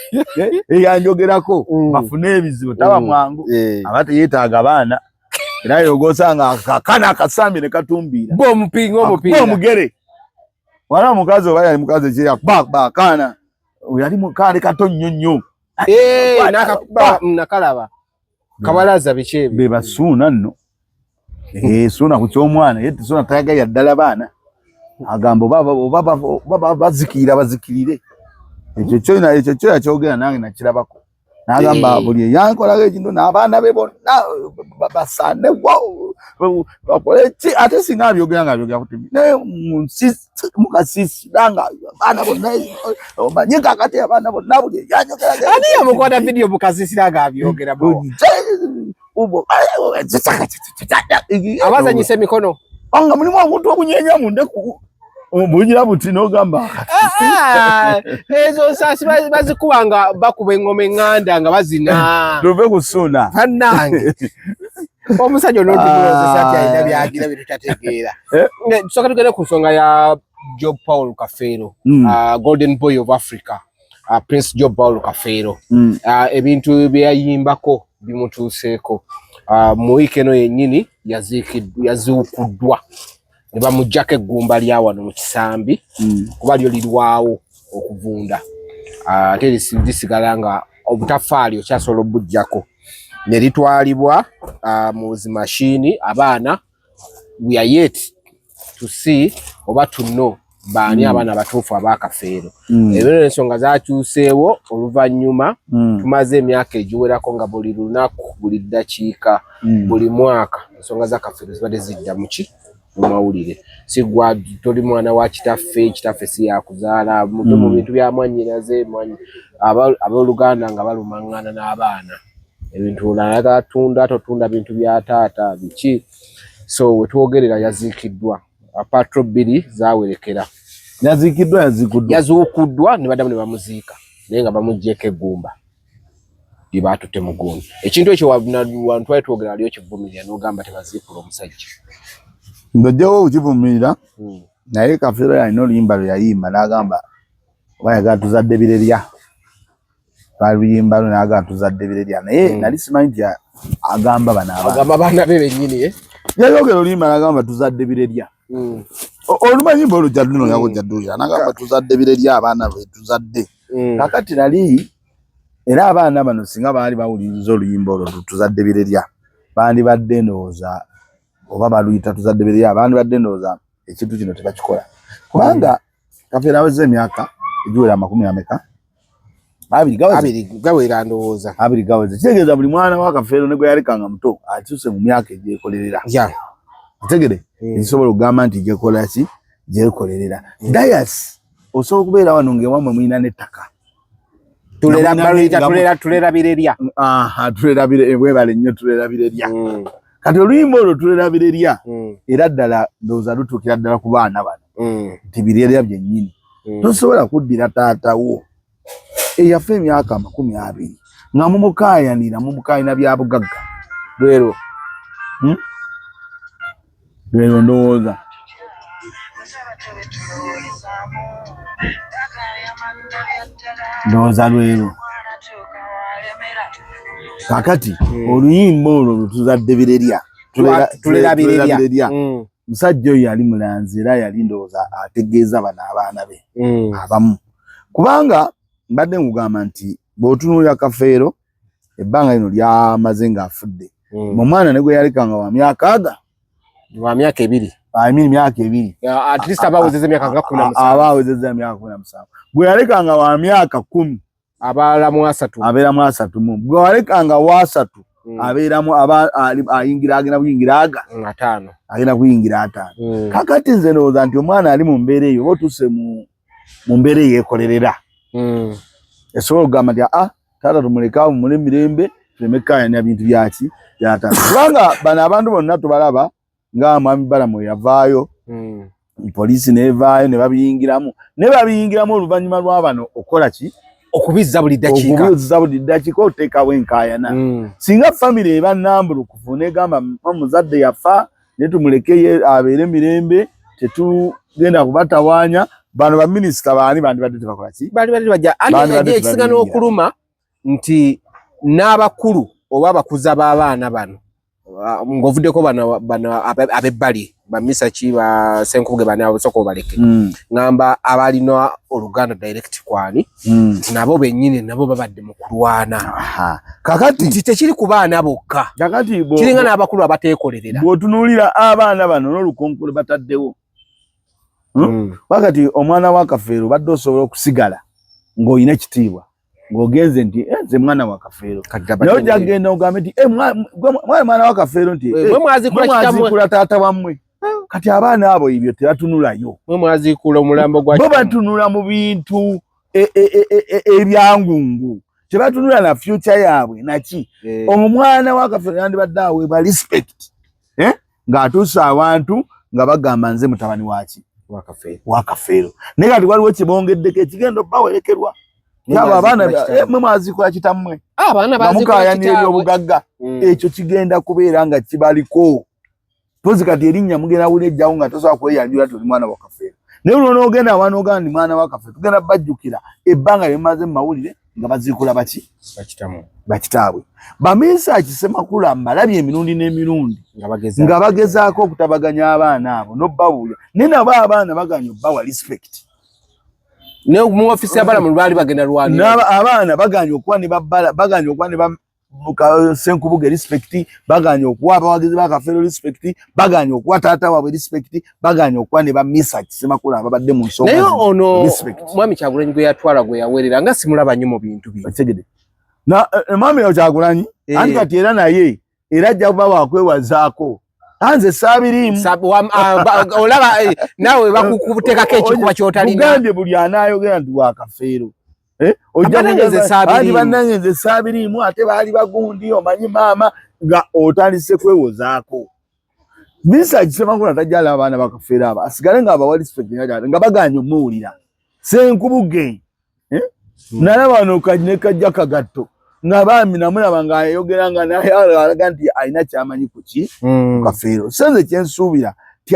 eyanjogerako bafune ebizibu taba mwangu aba teyeetaaga baana era yogosanga akakana akasambi ne katumbiira omupiira omugere wala omukazi oba yali mukazi ekyeyakuba akaana yali mukaali kato nnyo nnyo nakalaba kabalaza biki ebyo be basuuna nno Ssuuna ku ky'omwana ye Ssuuna tayagalira ddala baana agamba oba bazikirira bazikirire ekyo kyo yakyogera nange nakirabako n'agamba buli eyankolako ekintu n'abaana be bonna basaanebwa bakole ki ate singa abyogera nga abyogera ku TV naye mukasiisira nga abaana bonna omanye kakati abaana bonna buli eyanjogera ani yamukwata vidiyo mukasiisira nga abyogera abazanyisa emikono nga mulimu obuntu obunyenya mundeku obunyira buti n'ogamba ezo nsaasi bazikuba nga bakuba engoma eŋŋanda nga bazina tuve ku Ssuuna bannange omusajja onootumulozesa nti alina byagira bye tutategeera. Tusooka tugende ku nsonga ya Job Paul Kafeero, Golden Boy of Africa, Prince Job Paul Kafeero. Ebintu bye yayimbako bimutuuseeko mu wiiki eno yennyini yazuukuddwa ne bamuggyako eggumba lya wano mu kisambi kuba lyo lirwawo okuvunda ate lisigala nga obutafaali okyasobola obuggyako ne litwalibwa mu zi mashini abaana we are yet to see oba to know baani abaana abatuufu ab'Akafeero. Ebyo ensonga zakyuseewo oluvannyuma tumaze emyaka egiwerako nga buli lunaku buli ddakiika buli mwaka ensonga za Kafeero zibadde zidda muki mu mawulire. Sigwa toli mwana wa kitaffe, kitaffe si yakuzaala muve mu bintu bya mwannyinaze abooluganda nga balumaŋŋana n'abaana ebintu olala tunda totunda bintu bya taata biki. So wetwogerera yaziikiddwa apatro 2 zawerekera yaziikiddwa yazuukuddwa ne baddamu ne bamuziika naye nga bamuggyeko eggumba lye baatutte mu gundi. Ekintu ekyo wantu twali twogera ali okivumirira n'ogamba tebaziikula omusajja. Ng'ojjawo okukivumirira naye Kafeero yalina oluyimba lwe yayimba n'agamba oba yagala tuzadde birerya baluyimba lwe n'agamba tuzadde birerya naye nali simanyi nti agamba bano abaana. Agamba abaana be bennyini. Yayogera oluyimba n'agamba tuzadde birerya. Olumanyi mba olujja luno yakujja ddulira n'agamba tuzadde birerya abaana be tuzadde. Kakati nali era abaana bano singa baali bawuliriza oluyimba olwo tuzadde birerya bandibadde ndowooza oba baluyita tuzadde birerya bandibadde ndowooza ekintu kino tebakikola kubanga Kafeero aweza emyaka egiwera 20 ameka 20 gawera ndowooza 20 gaweza kitegeeza buli mwana wa Kafeero ne gwe yalekanga muto akyuse mu myaka egyekolerera. Otegere ezisobola okugamba nti gyekola ki, gyekolerera. Dayas osobola okubeera wano ng'ewamwe mulina n'ettaka. Tulera tulera tulera birerya. Aha, tulera bire, webale nnyo, tulera birerya. Kati oluyimba olwo tulera birerya era ddala ndowooza lutuukira ddala ku baana bano nti birerya byennyini. Tosobola kuddira taata wo eyafa emyaka 20 nga mumukaayanira, mumukaayanira bya bugagga. Lwero. Lwero ndowooza. Ndowooza lwero. Kakati oluyimba olwo lutuzadde birerya. Tulera birerya. Musajja oyo yali mulanzi era yali ndowooza ategeeza bano abaana be abamu. Kubanga mbadde nkugamba nti bw'otunuulira Kafeero ebbanga lino lyamaze ng'afudde. Omwana ne gwe yalekanga wa myaka aga? Wa myaka 2. I mean myaka 2. At least aba awezezza emyaka nga 17. Aba awezezza emyaka 17. Gwe yalekanga wa myaka 10. Abeera mu 30. Abeera mu 30. Gwe walekanga wa 30. Abeeramu aba ayingira, agenda kuyingira aga 5. Agenda kuyingira 5. Kakati nze ndowooza nti omwana ali mu mbeera eyo, oba otuuse mu mbeera eyeekolerera. Esobola okugamba nti aa taata tumuleke awo mule mirembe, tuleme kukaayanya bintu byaki bya taata. Kubanga bano abantu bonna tubalaba nga Mwami Balamu yavaayo, poliisi n'evaayo ne babiyingiramu, ne babiyingiramu oluvannyuma lwa bano okukola ki? Okubizza buli ddakiika. Okubizza buli ddakiika oteekawo enkaayana. Singa famire eba nnambulukufu n'egamba omuzadde yafa ne tumuleke ye abeere mirembe, tetugenda kubatawaanya, bano baminisita baani bandibadde tebakola ki? Bandibadde bajja. Bandibadde Ate ekisinga tebabiringira. n'okuluma nti n'abakulu oba abakuza b'abaana bano, ng'ovuddeko bano ab'ebbali, ba Misaki, ba Ssenkubuge, bano abasooka obaleke. Ngamba abalina oluganda direct kwani, nabo bennyini nabo babadde mu kulwana. Kakati nti tekiri ku baana bokka. Kakati kiringa n'abakulu abateekolerera. Bw'otunuulira abaana bano n'olukonko lwe bataddewo. Wakati omwana wa Kafeero obadde osobola okusigala ng'olina ekitiibwa, ng'ogenze nti nze mwana wa Kafeero. Naye ojja kugenda ogambe nti mwana wa Kafeero nti, Mwe mwaziikula mwe kitammwe. mwaziikula taata wammwe. Kati abaana abo ebyo tebatunulayo. Mwe mwaziikula omulambo gwa Bo kitammwe. batunula mu bintu ebyangungu. Tebatunula na future yaabwe naki. Omwana wa Kafeero yandibadde aweebwa respect. Ng'atuuse awantu nga bagamba nze mutabani waki? Wa Kafeero. Naye kati waliwo kye bongeddeko ekigenda obbawerekerwa. Mwe Abo abaana mwaziikula kitammwe. Mwe mwaziikula kitammwe. Abaana Nga baziikula mukaayana kitaabwe. ebyobugagga. Ekyo kigenda kubeera nga kibaliko. Mpozi kati erinnya mugenda kulijjawo nga tosobola kweyanjula nti oli mwana wa Kafeero. Naye lw'onoogenda awaana ogamba ndi mwana wa Kafeero, tugenda bajjukira ebbanga lye mumaze mu mawulire nga baziikula baki? Bakitaabwe. Baminsaki Ssemakula mbalabye emirundi n'emirundi nga bagezaako okutabaganya abaana abo n'obbabuulira. Naye nabo abaana bagaanye obbawa respect. Ne mu ofiisi ya Balamu lwali bagenda lwanira. Abaana bagaanye okuwa ne babbala, bagaanye okuwa ne ba Ssenkubuge respect, bagaanye okuwa abawagizi ba Kafeero respect, bagaanye okuwa taata waabwe respect, bagaanye okuwa ne ba Misaki Ssemakula ababadde mu nsonga Naye zino ono respect. Mwami Kyagulanyi gwe yatwala gwe yaweerera nga simulaba nnyo mu bintu bino. Okitegedde? Na mwami Kyagulanyi, anti kati era naye era ajja kuba wakwewazaako. Anze saabiriimu. Olaba naawe bakukuteekako ekikuba ky'otalina. Kugambye buli anaayogera nti wa Kafeero. Ojja Abannange nze kugamba, saabiriimu. Anti bannange nze saabiriimu, ate baali bagundi, omanyi maama, nga otandise kwewozaako. Misaki Ssemakula tajja alaba abaana ba Kafeero abo, asigale ng'abawa respect nga bagaanye omuwulira. Ssenkubuge. Nalaba wano ne kajja kagatto. Nga bambi namulaba ng'ayogera nga naye alaga nti alina ky'amanyi ku ki? Ku Kafeero. So nze kye nsuubira nti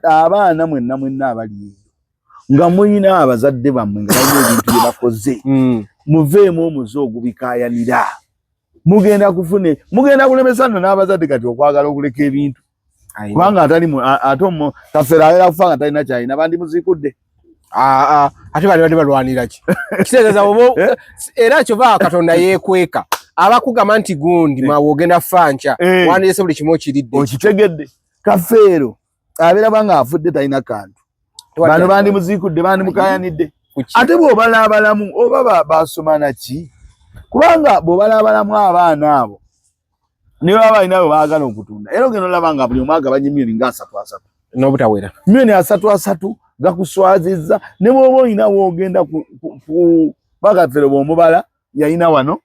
abaana mwenna mwenna abali eyo nga mulina abazadde bammwe nga balina ebintu bye bakoze, muveemu omuze ogubikaayanira. Mugenda kufune, mugenda kulemesa nno n'abazadde kati okwagala okuleka ebintu. Kubanga atali ate Kafeero abeera kufa nga talina ky'alina, bandimuziikudde. Ate bali badde balwanira ki? Kitegeeza oba era kyova Katonda yeekweka. Abakugamba nti gundi mawe ogenda fa nkya, wandirese buli kimu okiridde. Okitegedde. Kafeero abeera banga afudde talina kantu. Tewali Bano alina. bandimuziikudde, bandimukaayanidde. Kuki? Ate bw'obala abalamu oba basoma naki? Kubanga bw'obala abalamu abaana abo Niwe baba balina bwe baagala okutunda, era ogenda olaba nga buli omu agabanye miliyoni nga asatu asatu. N'obutawera. Miliyoni asatu asatu gakuswazizza, ne bw'oba olina woogenda ku bagafere bw'omubala yalina wano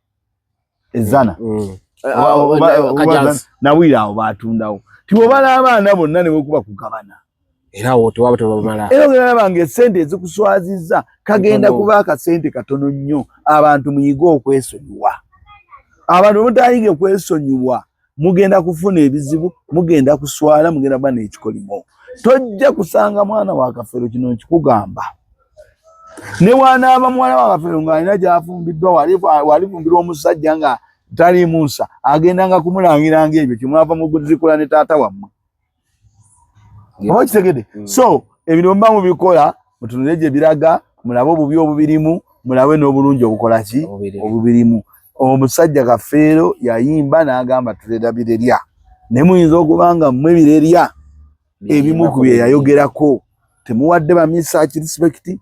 ezana nawulira awo batundawo tiwobala abaana bonna ne wekuba kugabana. Era awo tewaba tebamala. Era ogenda laba nga esente ezikuswazizza kagenda kuba akasente katono nnyo. Abantu muyige okwesonyiwa. Abantu mutayige kwesonyiwa, mugenda kufuna ebizibu, mugenda kuswala, mugenda kuba n'ekikolimo. Tojja kusanga mwana wa Kafeero, kino nkikugamba, ne wanaaba muwala wa Kafeero ng'alina gy'afumbiddwa, walifumbirwa omusajja nga taliimu nsa, agendanga kumulangiranga ebyo kyemwava muguzikula ne taata wammwe. Oba kitegedde? So ebintu muba mubikola, mutunule gye biraga, mulabe obubi obubirimu, mulabe n'obulungi obukola ki obubirimu. Omusajja Kafeero yayimba n'agamba tulera birerya, naye muyinza okuba nga mmwe birerya ebimu ku bye yayogerako temuwadde ba Misaki respect,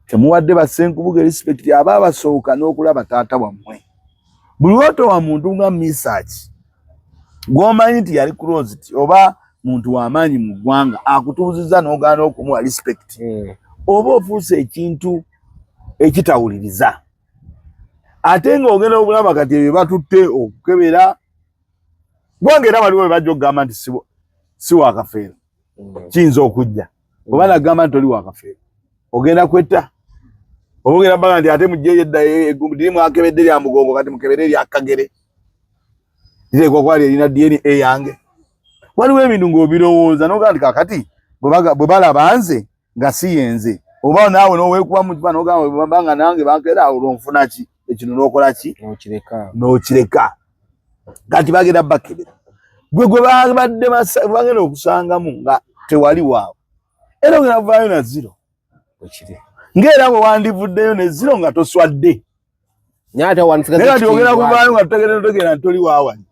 temuwadde ba Ssenkubuge respect, aba abasooka n'okulaba taata wammwe. Buli lwotowa muntu nga Misaki gw'omanyi nti yali closed oba muntu w'amaanyi mu ggwanga akutuuzizza n'ogaana okumuwa respect, oba ofuuse ekintu ekitawuliriza. Ate ng'ogenda okulaba kati ebyo batutte okukebera gwanga, era waliwo bajja okugamba nti si wakafeero. Kiyinza okujja oba nagamba nti oli wakafeero, ogenda kwetta oba ogenda baga nti ate mugyeyo edda eggumbu mwakebedde lya mugongo, kati mukebere erya kagere, liteekwa kuba lyerina DNA yange. Waliwo ebintu ng'obirowooza n'ogamba nti kakati bwe balaba nze nga si yenze, oba naawe n'oweekuba mu kiba n'ogamba bwe nga nange bankeera olwo nfuna ki ekino, n'okola ki? N'okireka. Kati bagenda bakebera gwe gwe babadde bagenda okusangamu nga tewali waawe, era ogenda kuvaayo na zero, ng'era bwe wandivuddeyo ne zero nga toswadde. Naye kati ogenda kuvaayo nga tutegedde totegeera nti toli waawani.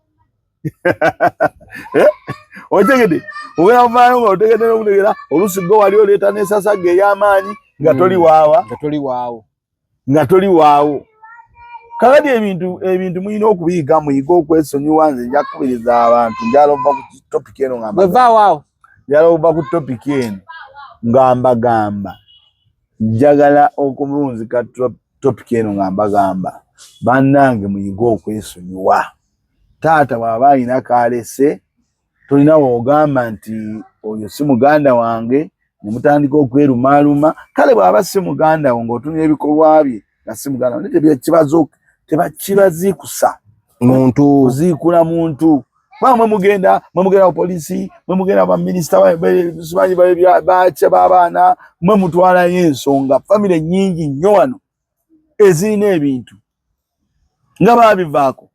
Otegedde? Ogenda kuvaayo nga otegedde n'okutegeera, oluusi gwe wali oleeta n'ensasagge ey'amaanyi nga toli waawa, nga toli waawo, nga toli waawo. Kakati ebintu mulina okubiyiga, muyige okwesonyiwa. Nze nja kukubiriza abantu, njala ova ku topic eno nga bwevaawo, njala ova ku topic eno nga mbagamba, njagala okulunzika topic eno nga mbagamba, bannange, muyige okwesonyiwa. Taata bw'aba alina kaalese, tolina woogamba nti oyo si muganda wange ne mutandika okwerumaaluma. Kale bw'aba si muganda wo ng'otunula ebikolwa bye nga si muganda wo, naye tebakibaziikusa muntu. Kuziikula muntu kuba mwe mugenda ku polisi, mwe mugenda baminisita, simanyi bakya b'abaana, mwe mutwalayo ensonga. Famire nnyingi nnyo wano ezirina ebintu nga baabivaako,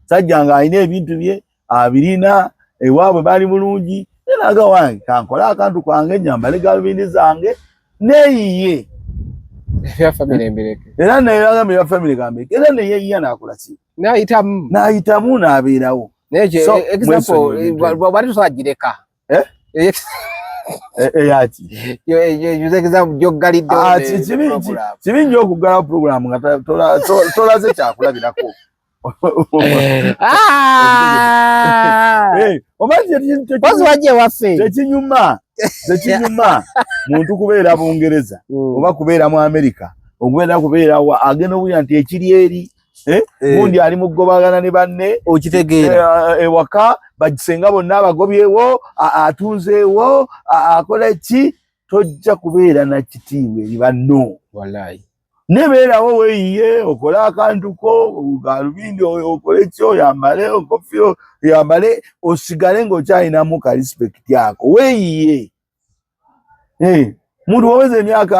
sajja ng'alina ebintu bye abirina, ewaabwe bali bulungi, naga wange kankole akantu kange, nyambale galubindi zange neeyiye. Era nayagamba ebya famire kambireke, era neyeyiya nakola ki? Nayitamu. Nayitamu n'abeerawo. Bali tusobola gireka. Eyaki? Joggalidde. Kibi nnyo okuggalawo puroguramu nga tolaze kyakulabirako. Ah! Oba wajja ewaffe. Tekinyuma muntu kubeera Bungereza oba kubeera mu Amerika, okubeera kubeera agenda obulira nti ekiri eri gundi ali mugobagana ne banne. Okitegeera? Ewaka basenga bonna abagobyewo, atunzeewo, akola ki, tojja kubeera na kitiibwa eri banno. Wallahi. Nebeerawo weeyiye, okole akantu ko galubindi, okole ki, oyambale okofiira, oyambale, osigale ng'okyalinamu ka respect ako, weeyiye. Muntu waweza emyaka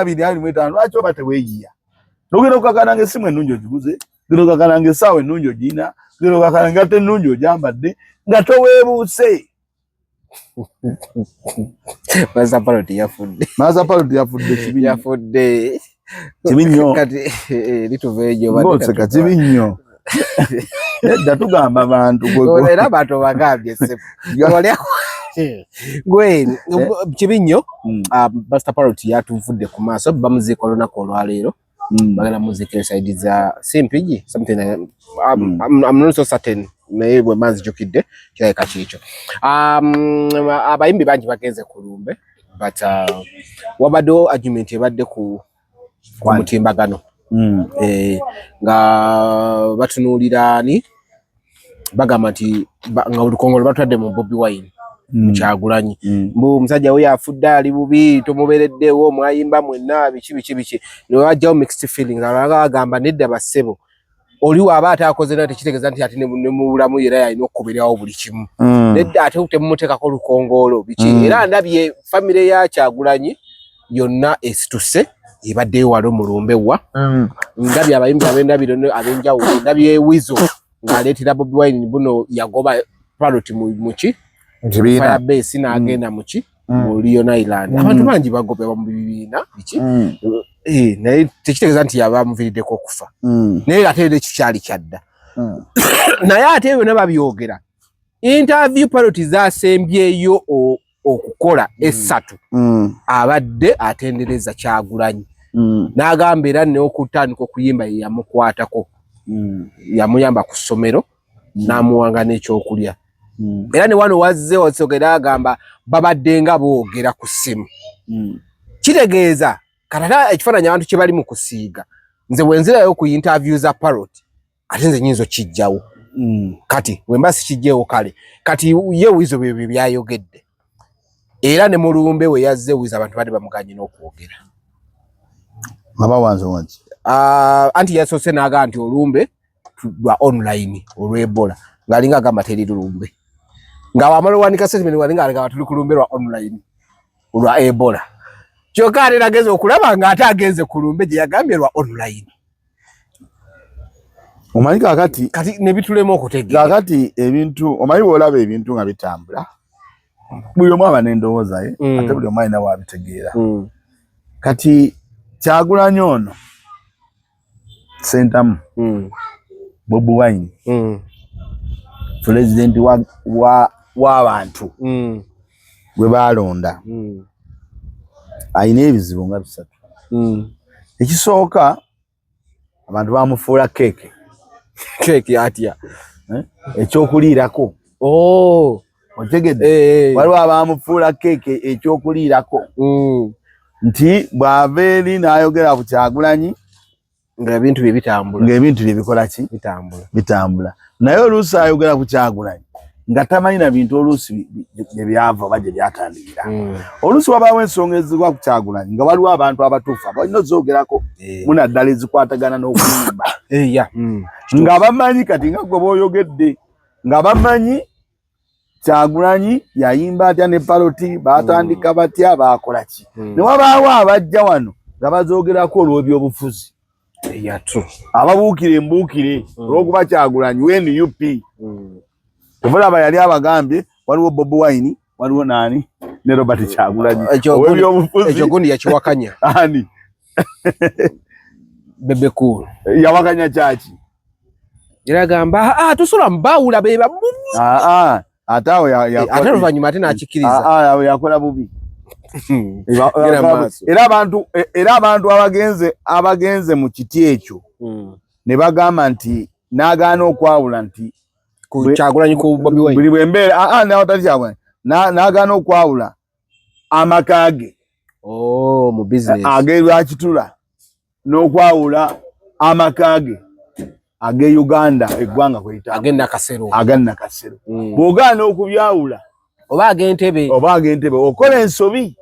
20, 25, lwaki oba teweeyiya? Ogenda okukakana nga essimu ennungi ogiguze, ogenda okukakana nga essaawa ennungi ogirina, ogenda okukakana nga engatto ennungi ogyambadde, nga toweebuuse. Maza Parrot yafudde. Maza Parrot yafudde, kibi. Yafudde. Kibi nnyo. Kati lituva egyo. Ng'oseka, kibi nnyo. Nedda, tugamba bantu. Era abantu bagambye gwe kibi nnyo. Master Parrot yatuvudde ku maaso, bamuziika olunaku olwaleero. Bagenda muziika e side za Simpigi, something like, I'm not so certain. Naye bwe mba nzijukidde kirabika kiikyo. Abayimbi bangi bagenze ku lumbe, but wabaddewo argument ebadde ku mutimbagano nga batunuulira ani, bagamba nti nga olukongolo batwadde mu Bobi Wine, Kyagulanyi, mbu omusajja we afudde, ali bubi, tomubeereddewo, mwayimba mwenna, biki biki biki, ne wajjawo mixed feelings. Abalala bagamba nedda bassebo, oli waaba ate akoze naye tekitegeeza nti ate ne mu bulamu era yalina okubeerawo buli kimu. Nedda, ate temumuteekako lukongoolo, biki. Era ndabye famire ya Kyagulanyi yonna esituse, ebaddeyo walo mulumbe wa. Ndabye abayimbi ab'endabiro ab'enjawulo, ndabye Wizo ng'aleetera Bobi Wine buno, yagoba Parrot muki Kibiina. Firebase n'agenda muki mu Leon Island. Abantu bangi bagobebwa mu bibiina, biki. Naye tekitegeeza nti yaba amuviiriddeko okufa. Naye ate era ekyo kyali kyadda. Naye ate byonna babyogera, interview Parrot zasembyeyo okukola essatu, abadde atendereza Kyagulanyi, n'agamba era n'okutandika okuyimba ye yamukwatako, yamuyamba ku ssomero, n'amuwanga n'ekyokulya. Era ne wano wazze wasogera agamba babadde nga boogera ku ssimu. Kitegeeza katata ekifaananyi abantu kye bali mu kusiiga. Nze bwe nzirayo ku interview za Parrot, ate nze nyinza okijjawo. Kati bwe mba sikijjeewo, kale kati ye Wizo bye byayogedde. Era ne mulumbe we yazze Wizo, abantu badde bamuganye n'okwogera. Nga bawanze wanzi? Anti yasoose n'agamba nti olumbe lwa online olw'Ebola, ng'alinga agamba teri lulumbe, nga wamala owanika statement walinga agamba tuli ku lumbe lwa online olwa Ebola, kyokka ate nageza okulaba ng'ate agenze ku lumbe gye yagambye lwa online. Omanyi kakati Kati ne bitulema okutegeera. Kakati ebintu, omanyi bw'olaba ebintu nga bitambula, buli omu aba n'endowooza ye, ate buli omu alina bw'abitegeera. Kati Kyagulanyi ono Sentamu, Bobi Wine, pulezidenti w'abantu gwe baalonda, alina ebizibu nga bisatu. Ekisooka, abantu bamufuula keeke. Keeki atya? Ekyokuliirako. Oh. Otegedde? Eh. Waliwo abamufuula keeke ekyokuliirako, nti bw'ava eri n'ayogera ku Kyagulanyi, nga ebintu bye bitambula, ng'ebintu bye bikola ki? Bitambula. Bitambula. Naye oluusi ayogera ku Kyagulanyi nga tamanyi na bintu oluusi gye byava oba gye byatandikira. Oluusi wabaawo ensonga ezigwa ku Kyagulanyi nga waliwo abantu abatuufu abalina ozoogerako, munaddala ezikwatagana n'okuyimba, nga bamanyi kati nga gwe bw'oyogedde, nga bamanyi Kyagulanyi yayimba atya ne Parrot, batandika batya, bakola ki. Ne wabaawo abajja wano nga bazoogerako olw'ebyobufuzi, ababuukire embuukire olw'okuba Kyagulanyi we NUP. Obulaba yali abagambye waliwo Bobi Wine, waliwo naani ne Robert Kyagulanyi ow'ebyobufuzi. Ekyo gundi yakiwakanya. Ani? Bebe Cool. Yawakanya kyaki? Era agamba, ah, tosobola mbaawula, be bamu. Ah, ah, ate awo Ate oluvannyuma ate n'akikkiriza. Ah, ah, awo yakola bubi. Genda maaso. Era abantu abagenze mu kiti ekyo ne bagamba nti n'agaana okwawula nti Ku Kyagulanyi ku Bobi Wine. Buli bwembeera, ah, ah, nawatali Kyagulanyi, n'agaana okwawula amaka ge Oh, mu business. Ag'e Rwakitura n'okwawula amaka ge ag'e Uganda, eggwanga kweyita Ag'e Nakasero. Aga Nakasero. Bw'ogaana okubyawula Oba ag'Entebe. Oba ag'Entebe, okola ensobi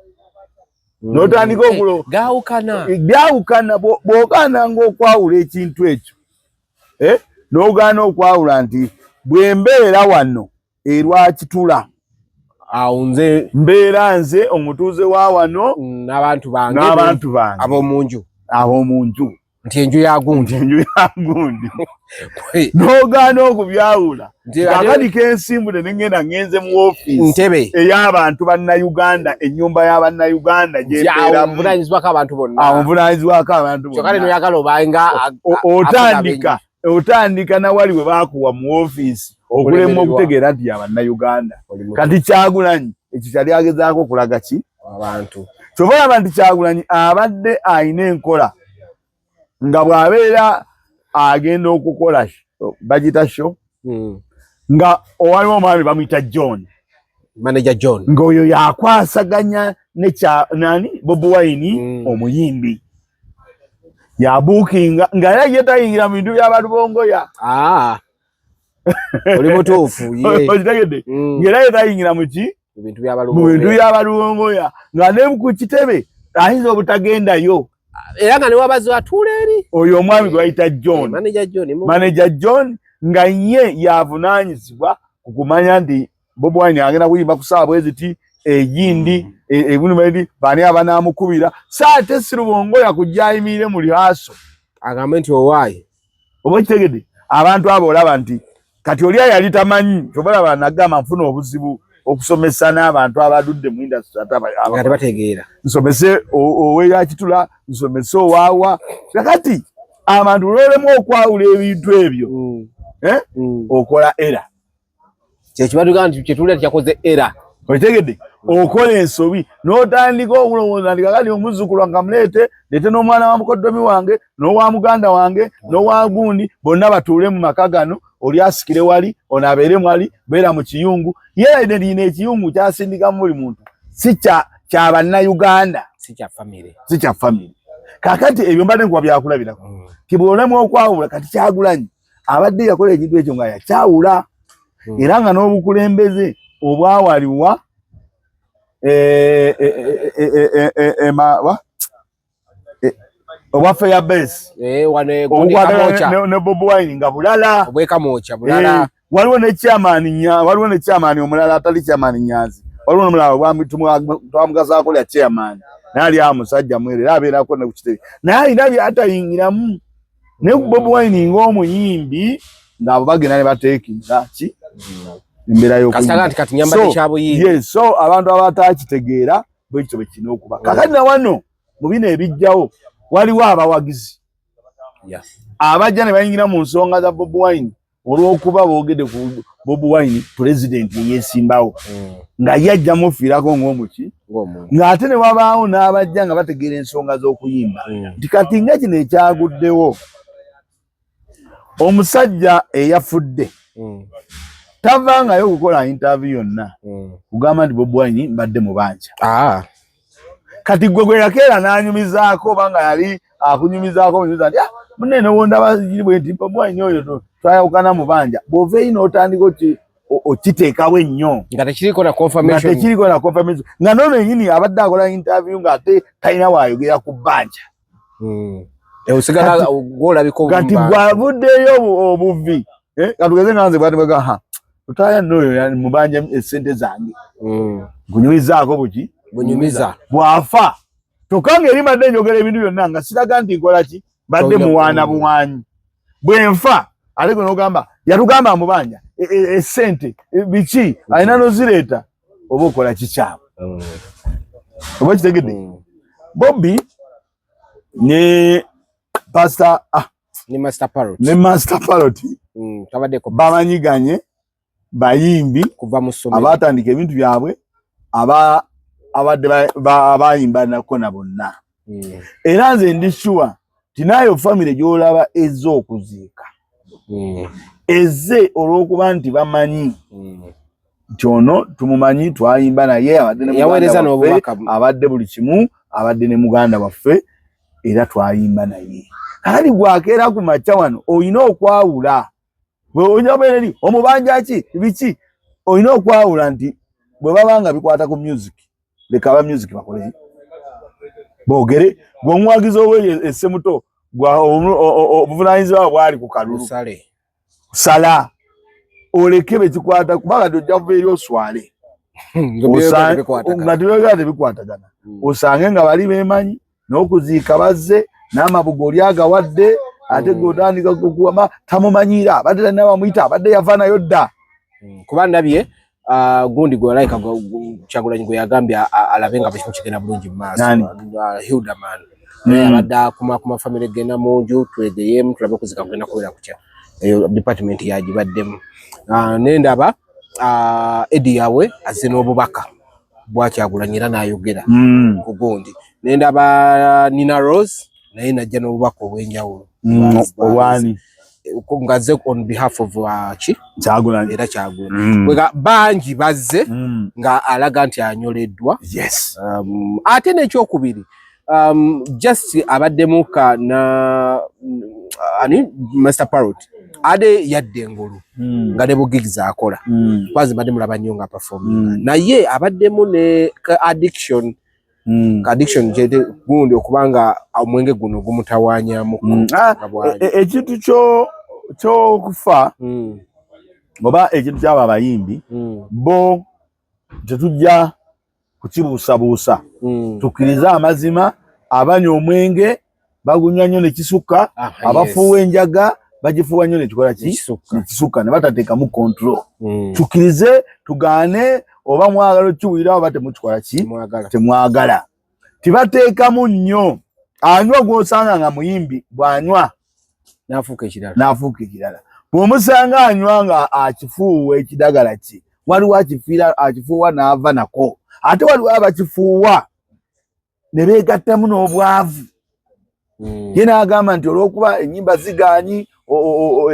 n'otandika okulo Gaawukana. Byawukana. Bw'ogaananga okwawula ekintu ekyo, n'ogaana okwawula nti bwe mbeera wano e Rwakitula, Awo nze mbeera nze omutuuze wa wano n'abantu bange, n'abantu bange ab'omu nju, ab'omu nju, nti enju ya gundi, enju ya gundi, n'ogaana okubyawula, kakati kensimbule nengenda ngenze mu ofiisi Ntebe ey'abantu bannayuganda, ennyumba y'abannayuganda gyembeeramu, Nvunanyizibwako abantu bonna. Awo nvunanyizibwako abantu Kyokka bonna. noyagala obanga Otandika nawali we baakuwa mu ofiisi okulema Okulemererwa. okutegeera nti yabannayuganda. Kati Kyagulanyi ekyo kyali agezaako okulaga ki? Abantu. Kyova olaba nti Kyagulanyi abadde alina enkola nga bw'abeera agenda okukola bagita show. Nga owaliwo omwami bamuyita John, Manager John, ng'oyo yakwasaganya ne kya nani Bobi Wine omuyimbi yabuukinga, nga era ye tayingira mu bintu by'abalubongoya. Ah. Oli mutuufu ye. Okitegedde? Ng'era ye tayingira mu ki? Mu bintu mu bintu by'abalubongoya. by'abalubongoya, nga ne ku kitebe ayinza obutagendayo. Era nga ne wabazi atuula eri. Oyo omwami gwe bayita John. Manager John. Manager John nga ye yavunaanyizibwa ku kumanya nti Bobi Wine agenda kuyimba ku ssaawa bwe ziti, egindi ebintu baani abanaamukubira. So ate si Lubongoya kujja ayimirire mu rehearsal agambe nti owaayi. Oba okitegedde? Abantu abo olaba nti kati oli ayali tamanyi, kyobalaba nagamba nfuna obuzibu okusomesa n'abantu abaludde mu industry ate nga tebategeera. Nsomese ow'eyakitula, nsomese owaawa. Kakati abantu lwolemu okwawula ebintu ebyo, eh? Okola era Kyekibatuga nti kyetulira kyakoze era. Okitegedde? Okola ensobi n'otandika okulowooza nti kakati omuzzukulu nkamuleete, leete n'omwana wa mukoddomi wange n'owa muganda wange n'owa gundi, bonna batuule mu maka gano, oli asikire wali, ono abeere mwali, beera mu kiyungu. Ye lino ekiyungu kyasindikamu buli muntu si kya bannayuganda, si kya famire, si kya famire. Kakati ebyo mbadde nkuwa byakulabirako ti bw'olemu okwawula. Kati Kyagulanyi abadde yakola ekintu ekyo nga yakyawula, era nga n'obukulembeze obwawaliwa obwa fair base obukwatagana ne Bobi Wine nga bulala. Obwekamwokya bulala. Waliwo ne chairman, waliwo ne chairman omulala atali chairman Nyanzi, waliwo n'omulala twamugazaako lya chairman, naye ali awo musajja mwere, era abeerako ne ku kitebe, naye alina byatayingiramu. Naye ku Bobi Wine ng'omuyimbi, ng'abo bagenda ne bateekinga ki embeera y'okuyimba. Kati nyambadde kya buyimbi. Yes, so abantu abatakitegeera bwe kityo bwe kirina okuba. Kakati na wano mu bino ebijjawo waliwo abawagizi abajja ne bayingira mu nsonga za Bobi Wine olw'okuba boogedde ku Bobi Wine pulezidenti eyeesimbawo, nga ye ajja mufiirako ng'omuki, ng'ate ne wabaawo n'abajja nga bategeera ensonga z'okuyimba nti kati nga kino ekyaguddewo, omusajja eyafudde tavangayo okukola interview yonna kugamba nti Bobi Wine mbadde mubanja. Kati gwe gwe yakeera n'anyumizaako, oba nga yali akunyumizaako munyumiza nti, ah, munene wondaba bwe nti Bobi Wine oyo twayawukana mubanja, bw'ova eri n'otandika okiteekawo ennyo nga tekiriko na confirmation, nga tekiriko na confirmation, nga noono yennyini abadde akola interview ng'ate talina waayogera ku bbanja. Osigala gwolabika. Kati gwavuddeyo obuvi, katugeze nga nze bwati ha otaya noyo mubanja esente zange, nkunyumizaako buki. Bunyumiza. Bwafa kyokka nga eri mbadde njogera ebintu byonna nga siraga nti nkola ki, mbadde muwaana buwanyi. Bwenfa ate gwe nogamba yatugamba mubanja esente biki, alina nozireeta, oba okola kikyamu. Oba kitegedde? Bobi ne Pastor, ah, ne Master Parrot, ne Master Parrot bamanyiganye, bayimbi kuva mu ssomero abatandika ebintu byabwe, aba abadde abayimba nako na bonna. Era nze ndi sure tinayo famire gy'olaba ezze okuziika, ezze olw'okuba nti bamanyi nti ono tumumanyi, twayimba naye, abadde ne Yaweereza muganda waffe, n'obubaka. Abadde buli kimu, abadde ne muganda waffe era twayimba naye. Kakati gwakeera ku makya wano olina okwawula bweobeera eri omubanja ki biki, olina okwawula nti bwe baba nga bikwata ku music, leka aba music bakole boogere. Gwe omuwagizi owe essemuto, obuvunanyizibwa bwali ku kalulu. Lusale. Sala oleke bekikwata, kubanga kati ojja kuva eri oswale Nga byogera tebikwatagana. Nga tebyogera tebikwatagana, osange nga bali bemanyi n'okuziika bazze n'amabugo oli agawadde, ate gwe otandika kukuwama tamumanyiira, abadde talina bamuyita, abadde yava nayo dda. Kuba ndabye gundi gwe like Kyagulanyi gwe yagambye alabe nga buli kimu kigenda bulungi mu maaso. Nani? Hilderman naye abadde akumakuma famire, genda mu nju twegeyemu tulabe okuzika kugenda kubeera kutya, eyo department yagibaddemu. Nendaba Eddie Yawe azze n'obubaka bwa Kyagulanyi era n'ayogera ku gundi. Nendaba Nina Rose naye najja n'obubaka obw'enjawulo. Obwani? Ngaze on behalf of ki Kyagulanyi era Kyagulanyi. Kwega bangi bazze nga alaga nti anyoleddwa. Yes. Ate n'ekyokubiri just abaddemu ka na ani Master Parrot ade yadde engulu nga ne bugigs akola kwanza mbadde mulaba nnyo nga performing naye abaddemu ne ka addiction addiction gyete gundi okubanga omwenge guno gumutawanyamu. Ah, ekintu kyokufa oba ekintu kyabo abayimbi bo tetujja kukibuusabuusa. Tukkirize amazima, abanywa omwenge bagunywa nnyo ne kisukka, abafuuwa enjaga bagifuuwa nnyo nekikola ki nekisukka ne batateekamu control. Tukkirize tugaane, oba mwagala okiwulira oba temukikola ki temwagala, tibateekamu nnyo. Anywa gw'osanga nga muyimbi bw'anywa n'afuuka ekirala, n'afuuka ekirala. Bw'omusanga anywa nga akifuuwa ekidagala ki, waliwo akifiira akifuuwa n'ava nako, ate waliwo abakifuuwa ne beegattamu n'obwavu. Ye n'agamba nti olw'okuba ennyimba zigaanyi,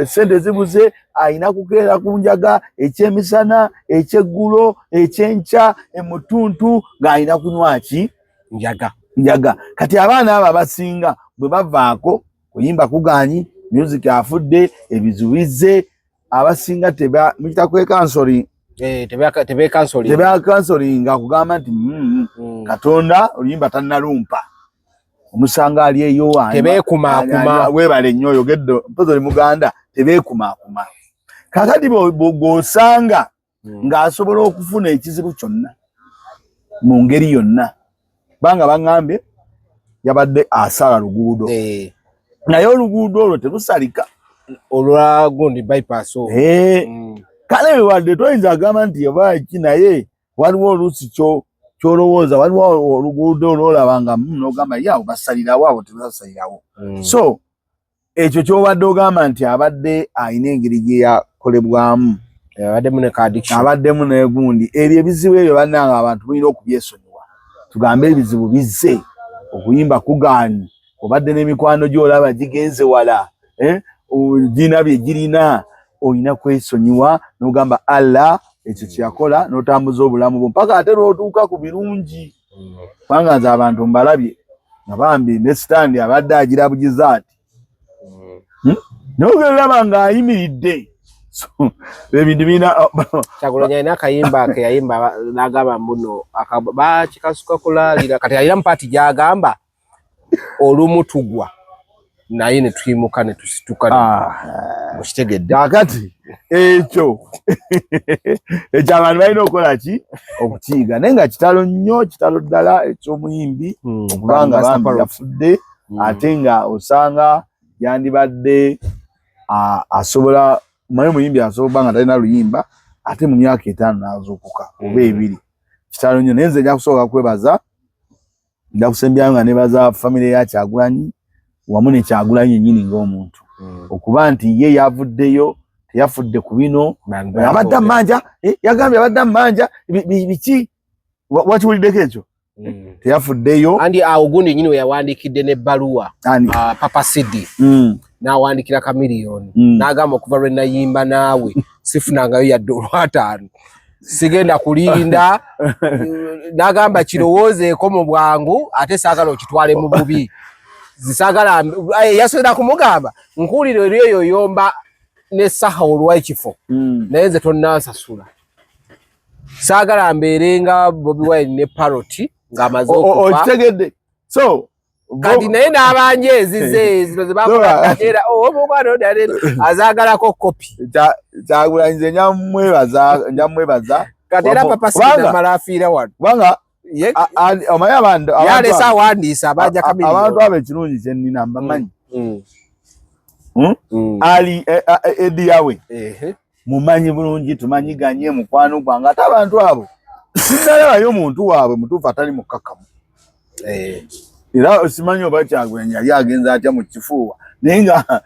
essente zibuze, ayina kukeera ku njaga ekyemisana, ekyeggulo, ekyenkya, emutuntu ng'ayina kunywa ki njaga njaga. Kati abaana abo abasinga bwe bavaako kuyimba kugaanyi, music afudde, ebizibu bizze, abasinga teba mukita kwekansoli tebekansolinga kugamba nti Katonda oluyimba tannalumpa, omusanga ali eyo tebeekumaakuma. Weebale nnyo oyogedde, mpozi oli Muganda, tebeekumaakuma. Kakati bw'osanga ng'asobola okufuna ekizibu kyonna mu ngeri yonna, kubanga baŋŋambye yabadde asala luguudo naye oluguudo olwo terusalika olwa gundi bypass. Kale wadde toyinza agamba nti oba ki, naye waliwo oluusi kyolowooza, waliwo oluguudo olwolaba nga n'ogamba ye awo basalirawo, awo tebasalirawo. So ekyo kyobadde ogamba nti abadde alina engeri gye yakolebwamu, abaddemu negundi ebyo ebizibu ebyo. Bannanga, abantu mulina okubyesonyiwa, tugambe ebizibu bizze, okuyimba kugaanyi, obadde n'emikwano gy'olaba gigenze wala, girina bye girina, olina kwesonyiwa n'ogamba Allah ekyo kyeyakola n'otambuza obulamu bwo mpaka ate lw'otuuka ku birungi. Kubanga nze abantu mbalabye nga bambi ne sitandi abadde agira bugiza ati naye ogenda olaba ng'ayimiridde ebintu birina Kyagulanyi alina akayimba ke yayimba n'agamba mbuno bakikasuka kulaalira. Kati alina mu part gy'agamba olumu tugwa naye ne tuyimuka ne tusituka. Okitegedde? Kakati ekyo ekyo abantu balina okukola ki okukiyiga, naye nga kitalo nnyo, kitalo ddala eky'omuyimbi okubanga bambi yafudde, ate nga osanga yandibadde asobola omanyi omuyimbi asobola okuba nga talina luyimba ate mu myaka 5 n'azuukuka oba 2. Kitalo nnyo, naye nze nja kusooka kwebaza, nja kusembyayo nga nebaza famire ya Kyagulanyi wamu ne Kyagulanyi yennyini ng'omuntu okuba nti ye yavuddeyo, teyafudde ku bino abadde amanja, yagambye abadde amanja biki, wakiwuliddeko ekyo? Teyafuddeyo. Andi awo gundi nyini we yawandiikidde n'ebbaluwa Papa Sidi n'awandikira Chameleone n'agamba okuva lwe nayimba naawe sifunangayo yadde olwataano, sigenda kulinda, n'agamba kirowoozeeko mu bwangu ate saagala okitwale mu bubi, saagala yasobola kumugamba nkuwulira eri eyo yomba ne saha olw'ekifo naye nze tonnansasula, saagala mbeere nga Bobi Wine ne Parrot ng'amaze okufa. Okitegedde? So kati naye n'abanja ezize zino zebakola omukwano azaagalako kopi. Kyagulanyi nze njamwebaza. Kati era Papa Sinamala afiira wano. Kubanga omanyi abantu yalese awandiisa abanja Chameleone. Abantu abo ekirungi kyenina mbamanyi. Ali Eddy Yawe mumanyi bulungi, tumanyiganye, mukwano gwange, ate abantu abo sinalabayo muntu waabwe mutuufu atali mukkakkamu. Era simanyi oba Kyagulanyi yali agenza atya mu kifuuwa, naye nga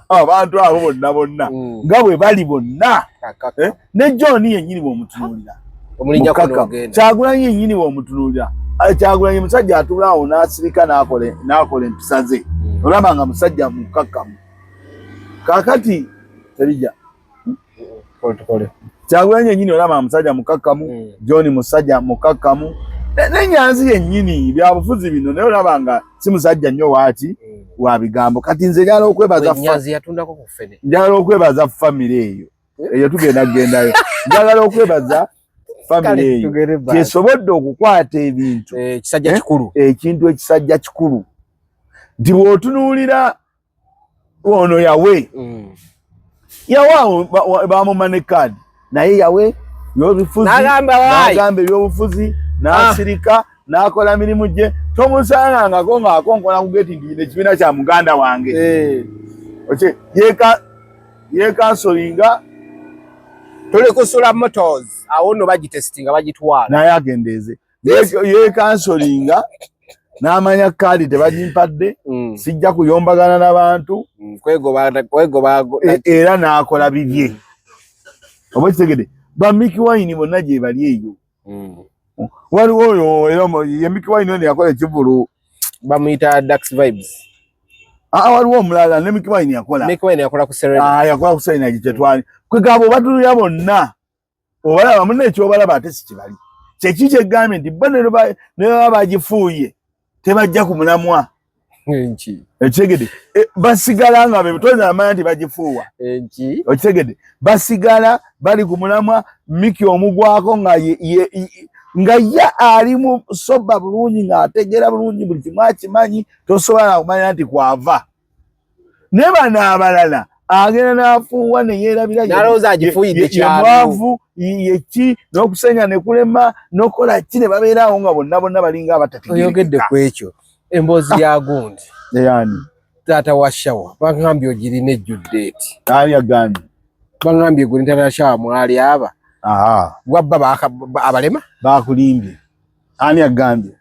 abantu abo bonna bonna nga bwe bali bonna, ne John yennyini bw'omutunuulira, Kyagulanyi yennyini bw'omutunuulira, Kyagulanyi musajja atuula awo n'asirika n'akola empisa ze, olaba nga musajja mukkakkamu. Kakati tebijja. Tukole. Kyagulanyi yennyini olaba musajja mukakkamu. John musajja mukakkamu, ne Nyanzi yennyini byabufuzi bino, naye olaba nga si musajja nnyo waaki wa bigambo. Kati nze njagala okwebaza Nyanzi yatundako ku ffene. Njagala okwebaza famire eyo. Eyo tugenda kugendayo. Njagala okwebaza famire eyo Tugende basi. kyesobodde okukwata ebintu Ekisajja Eh? kikulu. Ekintu ekisajja kikulu nti bw'otunuulira ono yawe yawe bamuma ne kaadi, naye yawe byobufuzi N'agamba waayi. N'agamba ebyobufuzi, n'asirika, n'akola mirimu gye. Tomusangangako ng'akonkola ku geti nti kino ekibiina kya muganda wange. Oke, yekansolinga. Tuli kusula motors awo nno bagitesitinga, bagitwala. Naye agendeeze, yekansolinga n'amanya kaadi tebagimpadde, sijja kuyombagana n'abantu. Kwegoba kwegoba. Era n'akola bibye. Oba kitegedde, ba Mikie Wine bonna gye bali eyo. Waliwo oyo era ye Mikie Wine ono yakola ekivulu. Bamuyita Dax Vibes. Aa, waliwo omulala ne Mikie Wine yakola. Mikie Wine yakola ku Serena. Ah, yakola ku Serena kyetwali kwegamba. Obatulira bonna obalaba munna, ekyobalaba ate si kibali kyeki kyegambye nti bo ne baba bagifuuye tebajja ku mulamwa. Enki? Ekitegedde, basigala nga be toyinza namanya nti bagifuuwa. Enki? Okitegedde, basigala bali ku mulamwa. Mikie omugwako nga nga ye ali mu soba bulungi, ng'ategeera bulungi buli kimu akimanyi, tosobola kumanya nti kwava. Ne bano abalala agenda n'afuuwa neyeerabira N'alowooza agifuuyidde ye kyalo. mwavu yeki n'okusenya ne kulema n'okukola ki, ne babeeraawo nga bonna bonna balinga Oyogedde abatategeerekeka. ku ekyo, emboozi ya gundi. Eyani? Taata wa Shawa, baŋŋambye ogirina ejjudde eti. Ani agambye? Baŋŋambye gwe ne taata wa Shawa mwali aba Aha. wabba abalema. Bakulimbye. Ani agambye?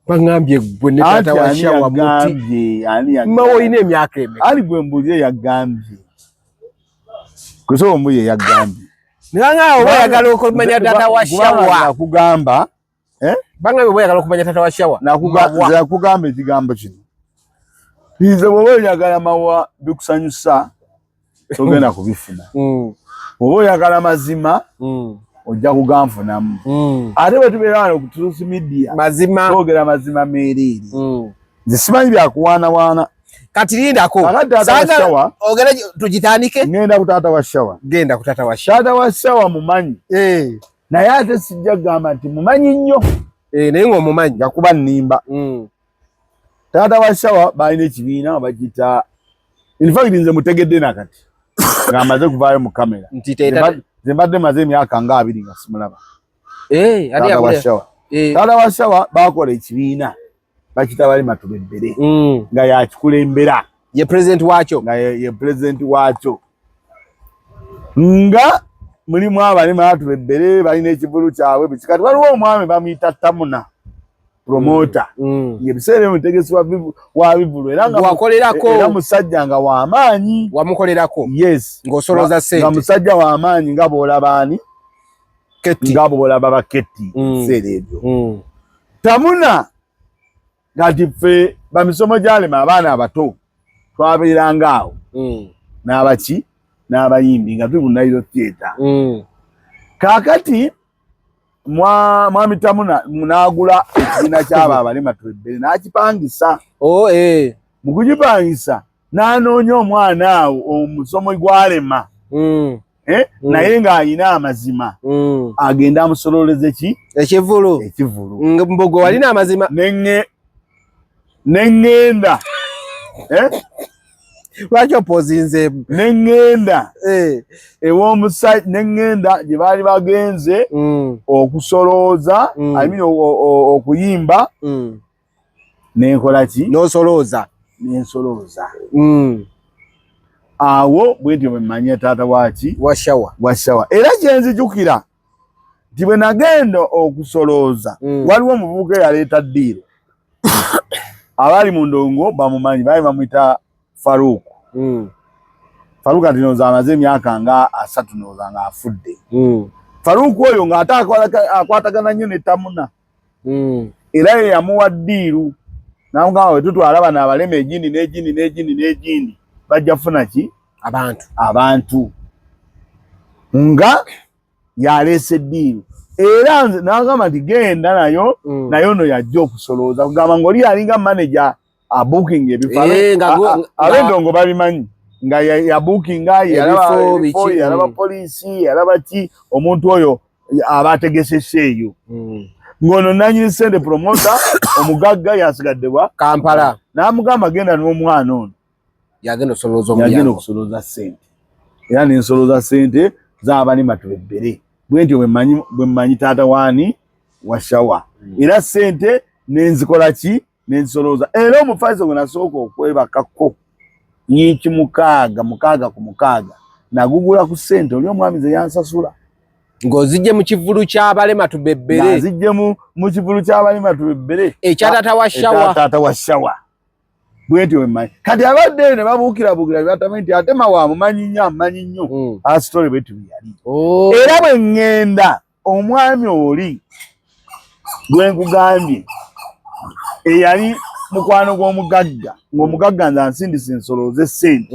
Baŋŋambye gwe ne Anti taata wa ani Shawa muti. yagambye? Ani yagambye? Mawe olina emyaka emeka? Ali gwe mbulire yagambye, kusobola omulire yagambye. Nanga oba oyagala okumanya taata wa Kubanga Shawa. nakugamba. Baŋŋambye oba oyagala okumanya taata wa Shawa. Mawa. Nze nakugamba ekigambo kino, nze bw'oba oyagala mawa bikusanyusa togenda kubifuna. Bw'oba oyagala mazima ojja kuganfunamu. Ate bwe tubeera wano ku Truth Media, Mazima. twogera mazima meereere. Nze simanyi byakuwaanawaana. Kati lindako. Kakati taata wa Shawa. Ogenda tugitandike. Ngenda ku taata wa Shawa. Genda ku taata wa Shawa. Taata wa Shawa mumanyi, naye ate sijja kugamba nti mumanyi nnyo. Eh, naye ng'omumanyi. Nja kuba nnimba. Taata wa Shawa balina ekibiina bakiyita, in fact nze mutegedde nakati ng'amaze kuvaayo mu kamera. Nti taata Nze mbadde maze emyaka nga 20 nga simulaba. Eh, ani Taata wa yakulera? Shawa. Taata wa Shawa bakola ekibiina bakiyita Balima Tubebbere, nga yakikulembera. Ye president waakyo. Nga ye president waakyo, nga mulimu abalima batubebbere, balina ekivulu kyabwe biki. Kati waliwo omwami bamuyita Tamuna promoter, ng'ebiseera ebyo mutegesi wa bivulu era nga Wakolerako. Era musajja nga w'amaanyi. Wamukolerako. Yes. Ng'osolooza Nga ssente. musajja w'amaanyi nga bw'olaba ani? Ketti. Nga bw'olaba baketti ebiseera ebyo. Tamuna kati ffe bamisomo gyalema abaana abato twabeeranga awo n'abaki n'abayimbi nga tuli ku Nile Theatre. Kaakati mwami Tamuna n'agula ekibiina kyabo abalema twebbere n'akipangisa. Oh, eh. Mu kugipangisa n'anoonya omwana awo omusomo gwalema, eh? Naye ng'alina amazima, agende amusololeze ki? Ekivulu. Ekivulu. Mbogo walina amazima. Neŋŋenda, eh? Lwaki opozinzeemu? Neŋŋenda ew'omusajja, neŋŋenda gye baali bagenze okusolooza, I mean, okuyimba, nenkola ki? N'osolooza. Nensolooza. Awo bwe ntyo bwe mmanya taata waki? Wa Shawa. Wa Shawa. Era kyenzijukira nti bwe nagenda okusolooza, waliwo omuvubuka eyaleeta ddiiro, abaali mu ndongo bamumanyi, baali bamuyita Faruku. Faruku ati nooza amaze emyaka nga 30 nooza nga afudde. Faruku oyo ng'ate akwatagana nnyo ne Tamuna, era ye yamuwa ddiiru n'amugamba bwe tutwala bano abalema egindi n'egindi n'egindi n'egindi bajja kufuna ki? Abantu nga yaleese ddiiru, era nze nagamba nti genda nayo. Naye ono yajja okusolooza, kugamba ngaoli yalinga manager abooking ebifo. Ab'endongo babimanyi nga yabookinga, yalaba Ebifo, ebifo, biki, yalaba poliisi, yalaba ki, omuntu oyo aba ategesese eyo, ng'ono nanyini sente, promoter omugagga, yasigadde wa Kampala. N'amugamba genda n'omwana ono. Yagenda osolooza yagenda omulyango. okusolooza sente, era nensolooza sente z'abalima tubebbere. Bwentyo bwe mmanyi taata waani washawa, era sente nenzikola ki, nensolooza. Era omufaliso gwe nasooka okwebakako nyiiki 6, 6 ku 6, nagugula ku sente oli omwami ze yansasula. Ng'ozijje mu kivulu ky'abalema tubebbere. Nzijje mu kivulu ky'abalima tubebbere. Ekya taata wa Shawa. Ekya taata wa Shawa. Bwentyo bwe mmanyi. Kati abadde eyo ne babuukirabuukira, batamanyi nti ate mawa amumanyi nnyo, amumanyi nnyo. Asitole bwetyo bwe yali. Oh. Era bwe ŋŋenda, omwami oli gwe nkugambye eyali mukwano gw'omugagga, ng'omugagga nze ansindisa ensolo z'essente,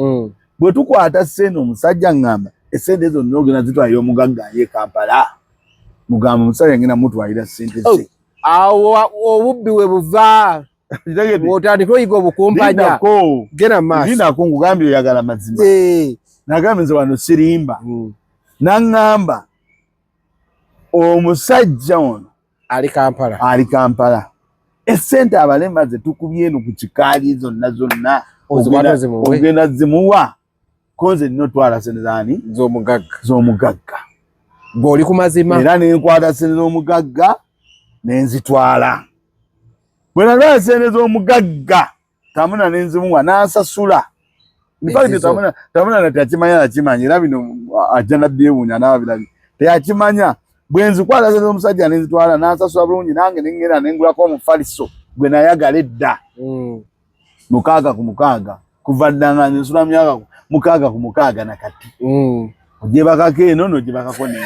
bwe tukwata ssente, omusajja ŋŋamba essente zonna ogenda zitwalira omugagga ye Kampala. Mugamba omusajja ngenda mutwalira ssente ze. Oh, awo obubbi we buva. Kitegedde? Otandika oyiga obukumpanya. Lindako. Genda maaso. Lindako, nkugambye oyagala mazima. Nagambye nze wano sirimba. Naŋŋamba omusajja ono ali Kampala. Ali Kampala, essente abalema ze tukubye eno ku kikaali zonna zonna Ozikwata ozimuwe. Ogenda zimuwa, ko nze nina otwala sente zaani? Z'omugagga. Z'omugagga. Ng'oli ku mazima. Era nenkwata sente z'omugagga nenzitwala. Bwe natwala sente z'omugagga Tamuna nenzimuwa, n'asasula. In fact, Ezizo. Tamuna na teyakimanya, nakimanya era bino ajja nabyewuunya n'ababirabi, teyakimanya. Bwe nzikwata sente z'omusajja nenzitwala, n'asasula bulungi, nange nengenda nengulako omufaliso gwe nayagala edda, 6 ku 6. Kuva dda nga nze nsula myaka 6 ku 6, nakati ogyebakako eno nogyebakako neno,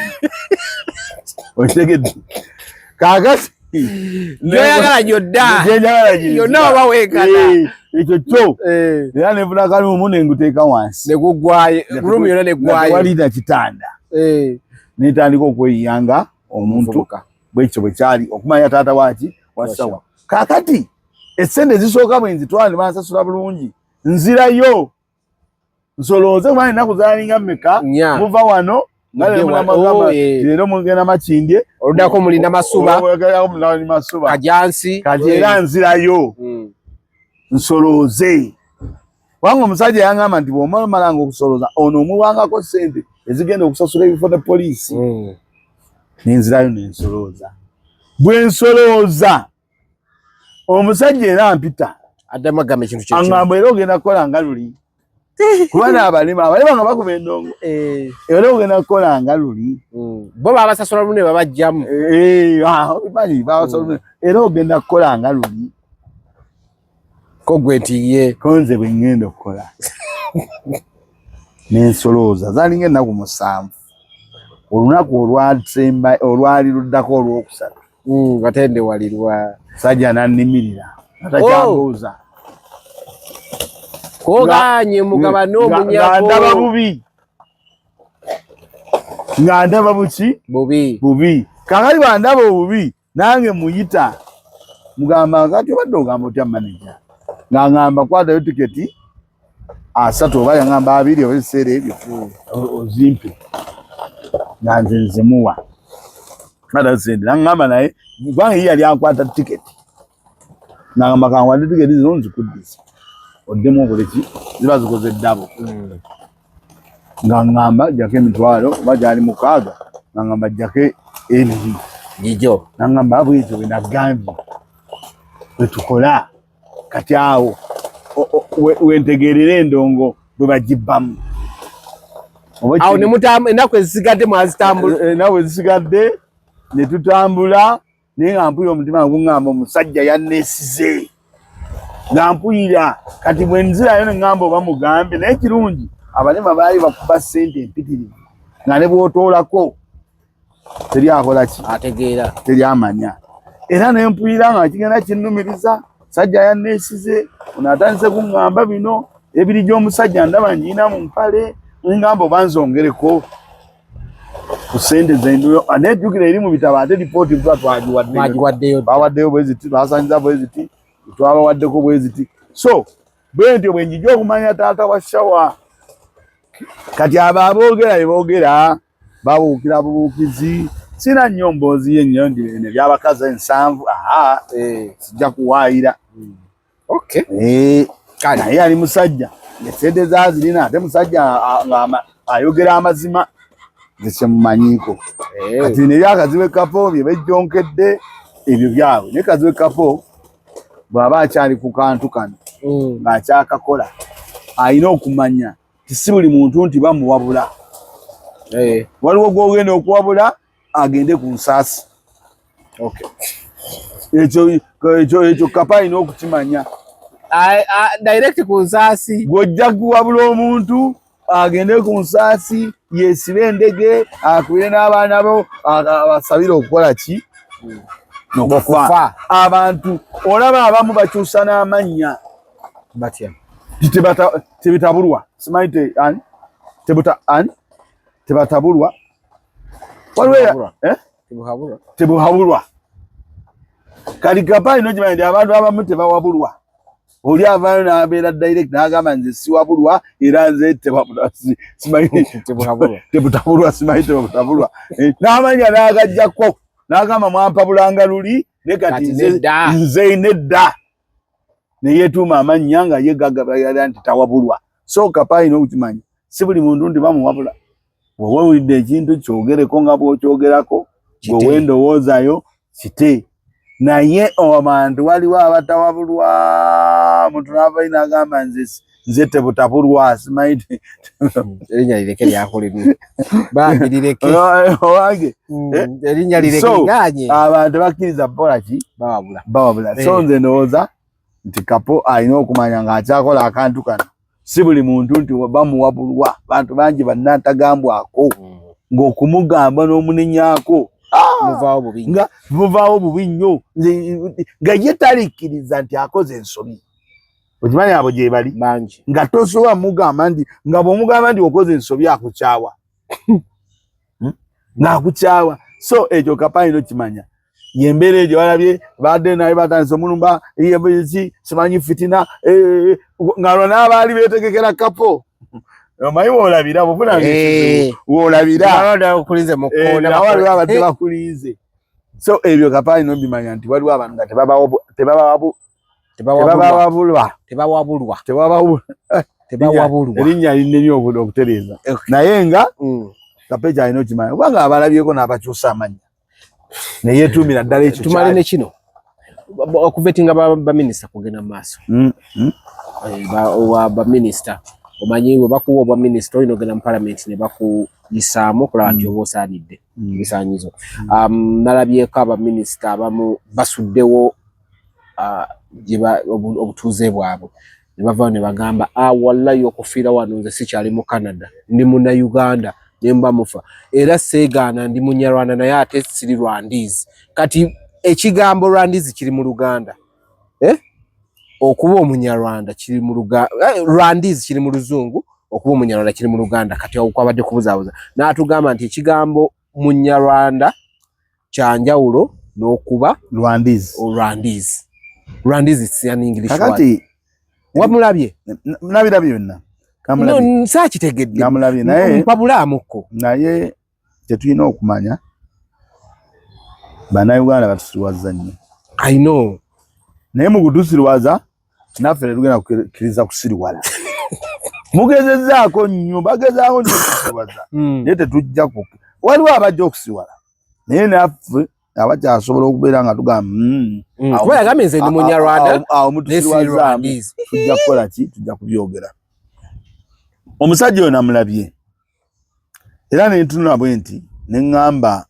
okitegedde? Kaakati Gyoyagala gyodda. Gyenjagala gye Yonna oba weekana. Ekyo kyo. Era nenfuna kalumu nenguteeka wansi. Negugwayo, room yonna neggwayo. Tewali na kitanda. Netandika okweyiyanga omuntu. Omuvubuka. Bwekyo bwe kyali okumanya taata waki wasawa. Kaakati essente ezisooka bwe nzitwala ne bansasula bulungi, nzirayo nsolooze, kubanga ennaku zalinga mmeka? Nnya. Muva wano nga Mujje leero oh, leero mugenda Makindye. Oluddako mulinda Masuba. Oluddako mulinda Masuba. Kajansi. Kati era nzirayo nsolooze, kubanga omusajja yaŋŋamba nti bw'omalanga okusolooza ono omuwangako ssente ezigenda okusasula ebifo ne poliisi. Nenzirayo nensolooza. Bwe nsolooza, omusajja era mpita. Addamu agamba ekintu kye kimu. Aŋŋamba era ogenda kukola nga luli, kuba n'abalema abalema nga bakuba endongo, era ogenda kukola nga luli. Bo babasasula lumu ne babajjamu. Eh, ah, obimanyi, babasasula lumu. Era ogenda kukola nga luli. Ko gwe nti ye. Ko nze bwe ŋŋenda okukola, nensolooza, zalinga ennaku 7. Olunaku olwasemba, olwali luddako olwokusatu, Batendewalirwa. Sajja nannimirira, atakyambuuza. Koganye mugabane Nga omunyako. ndaba bubi, nga ndaba buki? Bubi. Bubi. Kakati bwandaba obubi, nange muyita, mugamba kati obadde ogamba otya manager? Nga ngamba kwatayo tiketi 30, oba yaŋamba 20, oba ebiseera ebyo ozimpe, nga nze nzimuwa ata sente. Naŋŋamba naye, kubanga ye yali akwata tiketi, nagamba kankwate tiketi zino nzikuddiza, oddemu okole ki, ziba zikoze ddabo. Nga ŋŋamba jjako 500,000 oba gyali 6,000, nga ŋŋamba jjako 2. Gijo. Naŋŋamba bwekyo bwe nagambye bwe tukola. Kati awo wentegeerera endongo bwe bagibbamu. Oba Awo ne ennaku ezisigadde mwazitambula. Ennaku ezisigadde ne tutambula, naye nga mpulira omutima nga guŋŋamba omusajja yanneesize, nga mpulira. Kati bwe nzirayo ne ŋŋamba oba mugambe, naye kirungi abalema baali bakuba ssente empitirivu, nga ne bw'otoolako teri akola ki? Ategeera. Teri amanya. Era ne mpulira nga kigenda kinnumiriza, sajja yanneesize, ono atandise kuŋŋamba bino. Ebiri gy'omusajja ndaba ngiina mu mpale, ngamba oba nzongereko ku ssente zenduyo. Nejjukira eri mu bitabo, ate lipooti tuba twagiwaddeyo, bawaddeyo bwe ziti, twasanyiza bwe ziti, twabawaddeko bwe ziti. So bwe ntyo bwe njija okumanya taata wa Shawa. Kati abo aboogera bye boogera babuukira bubuukizi, sina nnyo mboozi ye nnyo ndi eno eby'abakazi 7, aha, sijja kuwaayira. Naye ali musajja esente zazirina, ate musajja nga ayogera amazima, nze kyemumanyiiko. Kati bino ebyakaziwe Kapo bye bejjonkedde ebyo byabwe, naye Kaziwe Kapo bw'aba akyali ku kantu kano ng'akyakakola, alina okumanya nti si buli muntu nti bamuwabula. Waliwo gw'ogenda okuwabula agende ku nsaasi. Ekyo Kapa alina okukimanya. Direct ku nsaasi. Gw'ojja kuwabula omuntu agende ku nsaasi, yeesibe endege, akubire n'abaana bo, abasabire okukola ki? N'okufa. Abantu olaba abamu bakyusa n'amannya. Batya? Tebitabulwa. Simanyi ani? Tebuta ani? Tebatabulwa. Waliwo tebuhabulwa. Kati Kapa alina okimanya nti abantu abamu tebawabulwa. Oli avaayo n'abeera direct n'agamba nze siwabulwa era nze tebutabulwa, simanyi tebutabulwa. N'amanya n'agajjako n'agamba mwampabulanga luli ne kati nze nedda. Ne yeetuuma amannya nga ye gagabala nti tawabulwa. So Kapa alina okukimanya si buli muntu nti bamuwabula. Bw'oba owulidde ekintu kyogereko nga bw'okyogerako, bw'owa endowoozayo kite. Naye abantu waliwo abatawabulwa, omuntu n'avayo n'agamba nze tebutabulwa, simanyi erinnya lireke lyakulemye. Bambi lireke. Owange. Erinnya lireke liganye. Abantu bakkiriza kukola ki? Bawabula. Bawabula. So nze ndowooza nti Kapo alina okumanya ng'akyakola akantu kano, si buli muntu nti bamuwabulwa. Bantu bangi bannantagambwako ng'okumugamba n'omunenyaako nga muvaawo bubi nnyo, nga ye talikkiriza nti akoze ensobi. Okimanyi abo gye bali bangi, nga tosobola mugamba nti, nga bw'omugamba nti okoze ensobi akukyawa, ng'akukyawa. So ekyo Kapa alina okimanya. Yembeera egyo balabye badde naye batandise omulumba ki simanyi fitina, nga lwo n'abaali beetegekera Kapo. Omanyi woolabira bwofuna woolabira waliwo abadde bakulinze. So ebyo Kapa alina obimanya nti waliwo abantu nga tebabawabulwa, tebawabulwa, erinnya linnemye okutereeza. Naye nga Kapa ekyo alina okimanya, kubanga abalabyeko n'abakyusa amannya neyetuumira ddala ekyo. Tumale ne kino, okuvetinga baminisita kugenda mu maaso. Baminisita, omanyi bwe bakuwa obwa minisita olina ogenda mu palamenti ne bakuyisaamu okulaba nti oba osaanidde ebisaanyizo. Nalabyeko abaminisita abamu basuddewo obutuuze bwabwe ne bavaayo ne bagamba, wallayi okufiira wano nze sikyali mu Canada, ndi Munnayuganda ne mba mufa, era seegaana ndi Munyarwanda, naye ate siri Rwandese. Kati ekigambo Rwandese kiri mu Luganda, okuba Omunyarwanda kiri mu Luganda, Rwandese kiri mu Luzungu, okuba Omunyarwanda kiri mu Luganda. Kati awo kwabadde kubuzaabuza, n'atugamba nti ekigambo Munyarwanda kyanjawulo n'okuba Rwandese. Rwandese, Rwandese is an English word. Kakati Wamulabye? Nabirabye byonna. No, saakitegedde. Namulabye naye mpabulaamuko. Naye tetulina okumanya Bannayuganda batusiruwaza nnyo. I know. Naye mu kutusiruwaza naffe tetugenda kukkiriza kusiriwala. Mugezezzaako nnyo, bagezaako nnyo okusiruwaza, naye tetujja ku waliwo abajja okusiwala, naye naffe abakyasobola okubeera nga tugamba Kuba yagambye nze ndi Munyarwanda awo mutusiruwazaamu, tujja kukola ki? Tujja kubyogera. Omusajja oyo namulabye era nentunula bwe nti ne ŋŋamba,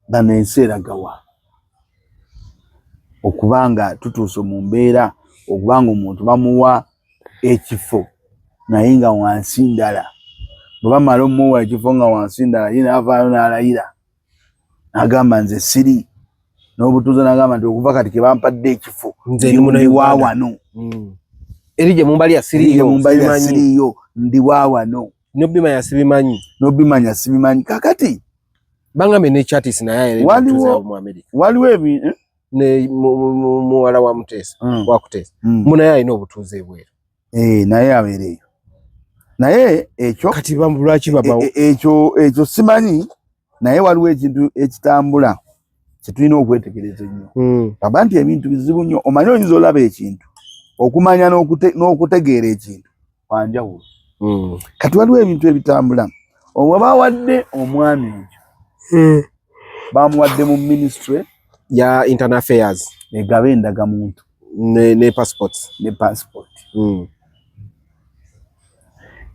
bano ensi eragawa okubanga tutuuse mu mbeera okubanga omuntu bamuwa ekifo naye nga wansi ndala, bwe bamala omuwa ekifo nga wansi ndala, ye n'avaayo n'alayira n'agamba nze siri n'obutuuze, n'agamba nti okuva kati ke bampadde ekifo Nze ndi ndi wa wano. Eri gye mumbalira siriiyo. Mumbalira siriiyo, ndi wa wano. N'obimanya sibimanyi. N'obimanya sibimanyi. Kakati bangambe ne Chatis naye waliwo mu America. Waliwo ebi eh? Ne muwala wa Mutesa, wa Kutesa. Munaye alina obutuuze ebweru. Naye abeereyo. Naye ekyo kati lwaki babawo? Ekyo simanyi, naye waliwo ekintu ekitambula kye tulina okwetegereza ennyo. Aba nti ebintu bizibu nnyo, omanyi oyinza olaba ekintu okumanya n'okutegeera ekintu kwa njawulo. Kati waliwo ebintu ebitambula. Oba bawadde omwami oyo, bamuwadde mu ministry ya internal affairs egaba endagamuntu ne passports. Ne passport.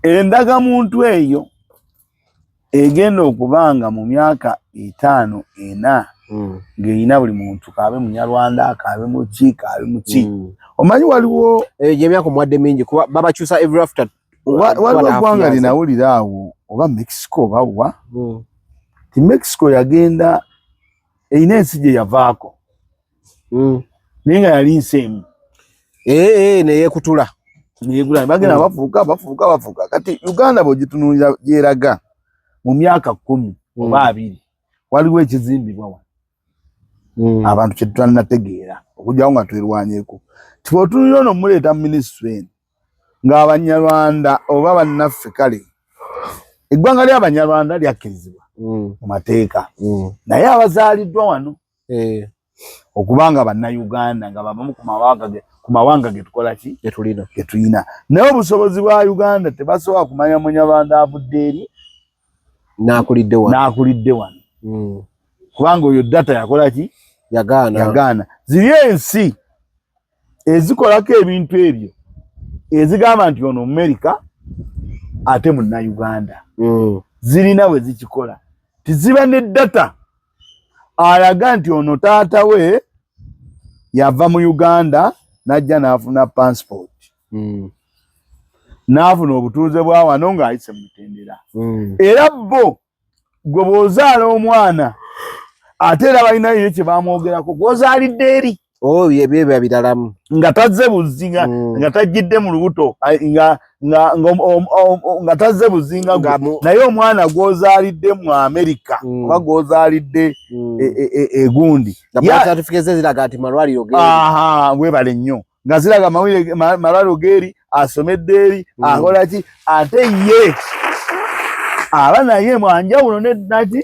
Endagamuntu eyo egenda okubanga mu myaka 5 4 ng'erina buli muntu, kaabe Munyarwanda, kaabe muki, kaabe muki. Omanyi waliwo gy'emyaka omuwadde mingi kuba babakyusa every after waliwo eggwanga linawulira awo oba Mexico oba wa ti Mexico yagenda erina ensi gye yavaako naye nga yali nsi emu neyekutula neyekutula bagenda bafuuka. Kati Uganda bw'ogitunuulira gyeraga mu myaka 10 oba 20 waliwo ekizimbibwa wano abantu kye tutannategeera okugyawo nga twerwanyeeko. Tibw'otunuulira ono muleeta minisitule eno ng'Abanyarwanda oba bannaffe, kale eggwanga ly'Abanyarwanda lyakkirizibwa mu mateeka, naye abazaaliddwa wano okubanga bannayuganda nga babamu ku mawanga ge tukola ki getulina, naye obusobozi bwa Uganda tebasobola kumanya Munyarwanda avudde eri n'akulidde wano kubanga oyo data yakola ki yagaana. Ziri ensi ezikolako ebintu ebyo ezigamba nti ono Amerika ate munnayuganda, zirina bwe zikikola, tiziba ne data alaga nti ono taata we yava mu Uganda n'ajja n'afuna passport n'afuna obutuuze bwa wano ng'ayise mu mutendera. Era bo gwe bw'ozaala omwana ate era balinayo kye bamwogerako gw'ozaalidde eri ebyo biralamu nga tazze buzinga nga tajjidde mu lubuto nga tazze buzinga naye omwana gw'ozaalidde mu Amerika oba gw'ozaalidde egundi webale nnyo nga ziraga malwaliro geeri asomedde eri akola ki ate ye aba naye mwanjawulo naki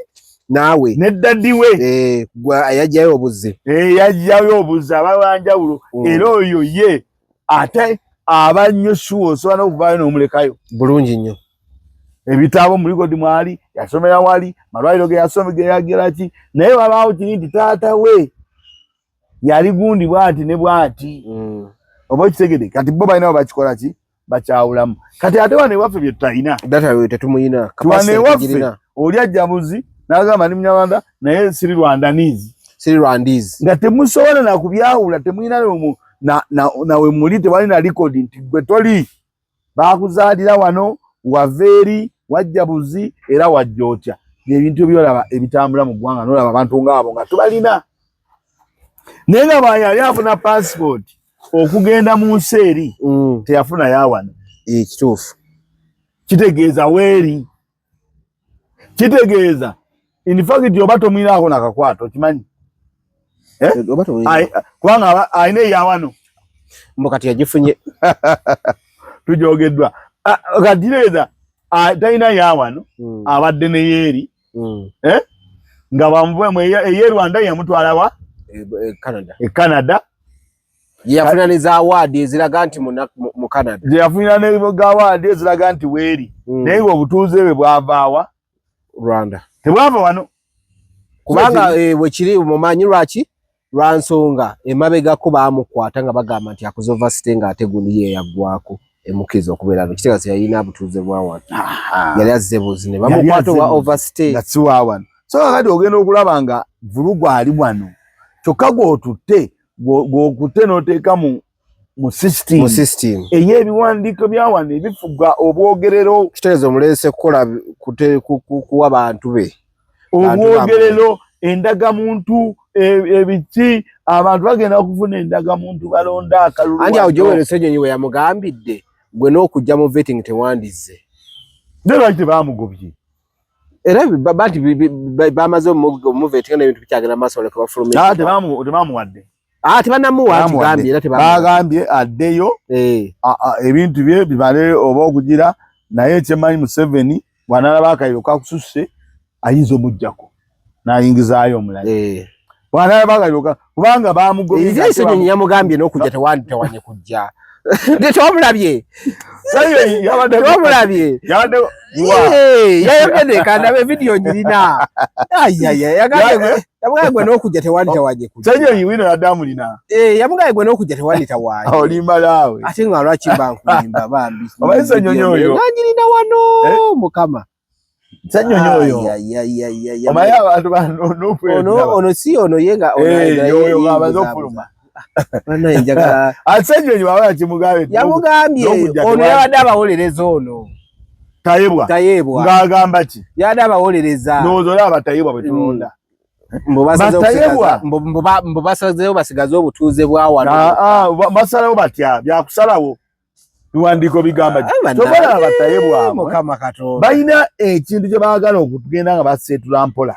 naawe ne daddy we yajjayo obuzzi yajjayo obuzzi aba wanjawulo era oyo ye ate aba nnyo shuwa osobola n'okuvaayo n'omulekayo bulungi nnyo. Ebitabo mu likodi mwali yasomera wali malwaliro ge yasome ge yagera ki naye wabaawo kiri nti taata we yali gundi bwati ne bwati oba okitegedde. Kati bo balina bakikola ki bakyawulamu. Kati ate wano ewaffe bye tutalina data tetumuyina wano ewaffe oli ajja buzi n'agamba ndi Munyarwanda naye siri Rwandanizi siri Rwandizi nga temusobola na kubyawula temuyina nawe muli tewali na likodi nti gwe toli bakuzaalira wano wava eri wajja buzi era wajja otya. Ebintu byolaba ebitambula mu ggwanga n'olaba abantu ng'abo nga tubalina naye nga bw'ayali afuna passport okugenda mu nsi eri teyafuna yawano. Ekituufu kitegeeza weeri kitegeeza in fact oba tomwinaako nakakwata okimanyi kubanga alina eyawano mbu kati yagifunye tujogeddwa kati talina yawano abadde ne yeeri nga bamuvuemu eye Rwanda yamutwala wa e Canada yafuna ne za award eziraga nti mu Canada yafunira ne award eziraga nti weeri naye obutuuze bwe bwavaawa Rwanda tebwava wano kubanga bwe kiri mumanyi lwaki lwa nsonga emabegako baamukwata nga bagamba nti akoze overstay ng'ate gundi ye yaggwako emukkiriza okubeera no kitegeeza yalina butuuze bwa wano yali azze buzi ne bamukwata owa overstay nga si wa wano. So kakati ogenda okulaba nga vulugu ali wano kyokka gw'otutte gw'okutte n'oteeka mu system mu system ey'ebiwandiiko bya wano ebifuga obwogerero kitegeeza omuleese kukola kuwa bantu be obwogerero endagamuntu ebiki. Abantu bagenda okufuna endagamuntu balonda akalulu. Anti awo Joel Ssenyonyi we yamugambidde gwe n'okujja mu vetting tewandizze. Naye lwaki tebamugobye? Era banti bamaze omuvetinga n'ebintu bikyagenda maaso baleka bafulumye. Ah, tebamuwadde. Ah, tebanamuwa kigambye era tebagambye addeyo eh. Ebintu bye bibale oba okugira naye kyemanyi Museveni bw'anaalaba akayiro kakususse ayinza omuggyako n'ayingizaayo omulala. Eh. Bw'anaalaba akayiro kubanga bamugobye. Ssenyonyi yamugambye n'okujja tewanditewanye kujja. Tewamulabye. Tewamulabye. Yayogedde kandabe vidiyo ngirina. Yagambye yamugambye gwe n'okujja tewanditewanye kujja. Ssenyonyi wino yadde amulina. Yamugambye gwe n'okujja tewanditewanye. Olimba naawe. Ate nga lwaki mba nkulimba bambi. Omanyi Ssenyonyi oyo. Ngirina wano Mukama. Ssenyonyi oyo. Omanyi abantu bano ono si ono ye nga oyo ng'amaze okufuluma. Banaye njagala. Ssenyonyi bw'aba yakimugambye. Yamugambye ono yabadde abawolereza ono. Tayebwa. Tayebwa. Ng'agamba ki? Yabadde abawolereza. Ndowooza olaba Batayebwa bwe tulonda. Mbu basazeewo basigaze obutuuze bwa wano. Basalawo batya? Byakusalawo. Biwandiiko bigamba ki? Tobalaba Batayebwa Mukama Katonda. Balina ekintu kye baagala okugenda nga baseetula mpola.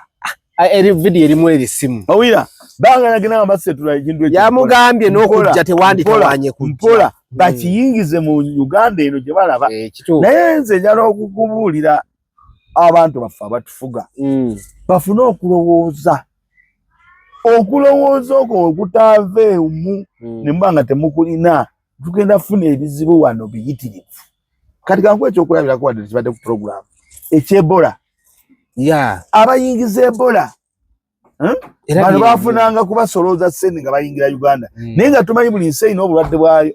Eri vidiyo erimu eri simu. Owulira? Baagala genda nga baseetula ekintu ekyo. Yamugambye n'okujja tewanditawanye kujja. Mpola bakiyingize mu Uganda eno gye balaba. Naye nze njala okukubuulira abantu baffe abatufuga bafune okulowooza. Okulowooza okwo we kutaaveemu ne muba nga temukulina tugenda kufuna ebizibu wano biyitirivu. Kati kankuwe ekyokulabirako wadde tekibadde ku pulogulaamu eky'Ebola. Abayingiza Ebola bano bafunanga kubasolooza ssente nga bayingira Uganda naye nga tumanyi buli nsi erina obulwadde bwayo.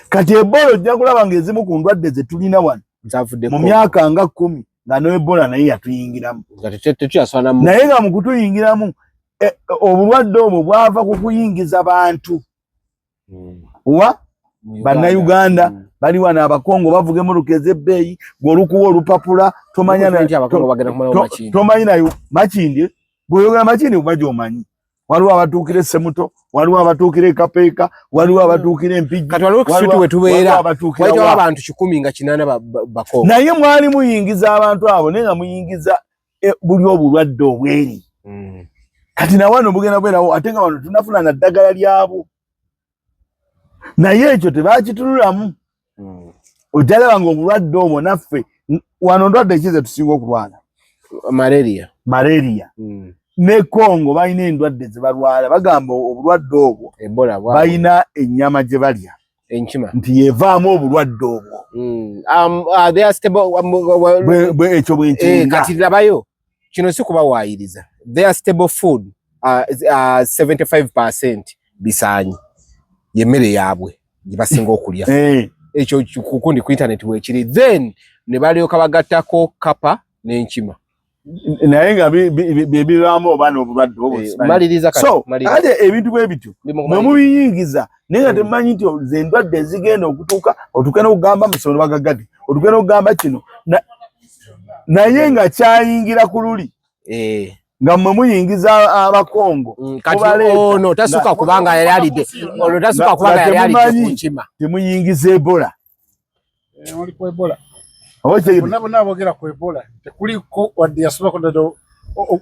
Kati Ebola ojja kulaba ng'ezimu ku ndwadde ze tulina wano mu myaka nga 10 nga ne Ebola naye yatuyingiramu. Naye nga mu kutuyingiramu obulwadde obwo bwava ku kuyingiza bantu. Wa Bannayuganda bali wano Abakongo bavuga emmotoka ez'ebbeeyi gw'olukuwa olupapula tomanyi nayo Makindye bw'oyogera Makindye kuba gy'omanyi. Waliwo abatuukira e Ssemuto, waliwo abatuukira e Kapeeka, waliwo abatuukira e Mpigi. Kati waliwo ku street we tubeera, wayitawo abantu 108 Bakongo. Naye mwali muyingiza abantu abo naye nga muyingiza buli obulwadde obweri. Kati na wano bugenda kubeerawo ate nga wano tunafuna na ddagala lyabwo. Naye ekyo tebakitunulamu. Ojja laba ng'obulwadde obwo naffe wano ndwadde ki ze tusinga okulwala? Malaria. Malaria. Ne Congo balina endwadde ze balwala, bagamba obulwadde obwo balina ennyama gye balya. Enkima. Nti yevaamu obulwadde obwo. Ekyo bwe nkiringa. Kati labayo kino si kubawaayiriza. Their stable food 75% bisaanyi y'emmere yaabwe gye basinga okulya. Ekyo kukundi ku internet weekiri. Then ne balyoka bagattako kapa n'enkima. Naye nga bibaamu oba n'obulwadde obwo. Maliriza kati. So ate ebintu bwe bityo mwe mubiyingiza naye nga temumanyi nti ze ndwadde ezigenda okutuuka otuuke n'okugamba musono bagagadde otuuke n'okugamba kino naye nga kyayingira ku luli. Nga mmwe muyingiza Abakongo. Kati ono tasuka kubanga yali alidde. Ono tasuka kubanga yali alidde ku nkima. Temuyingiza Ebola. Oli ku Ebola. Bonna bonna aboogera ku Ebola tekuliko wadde yasomako ddala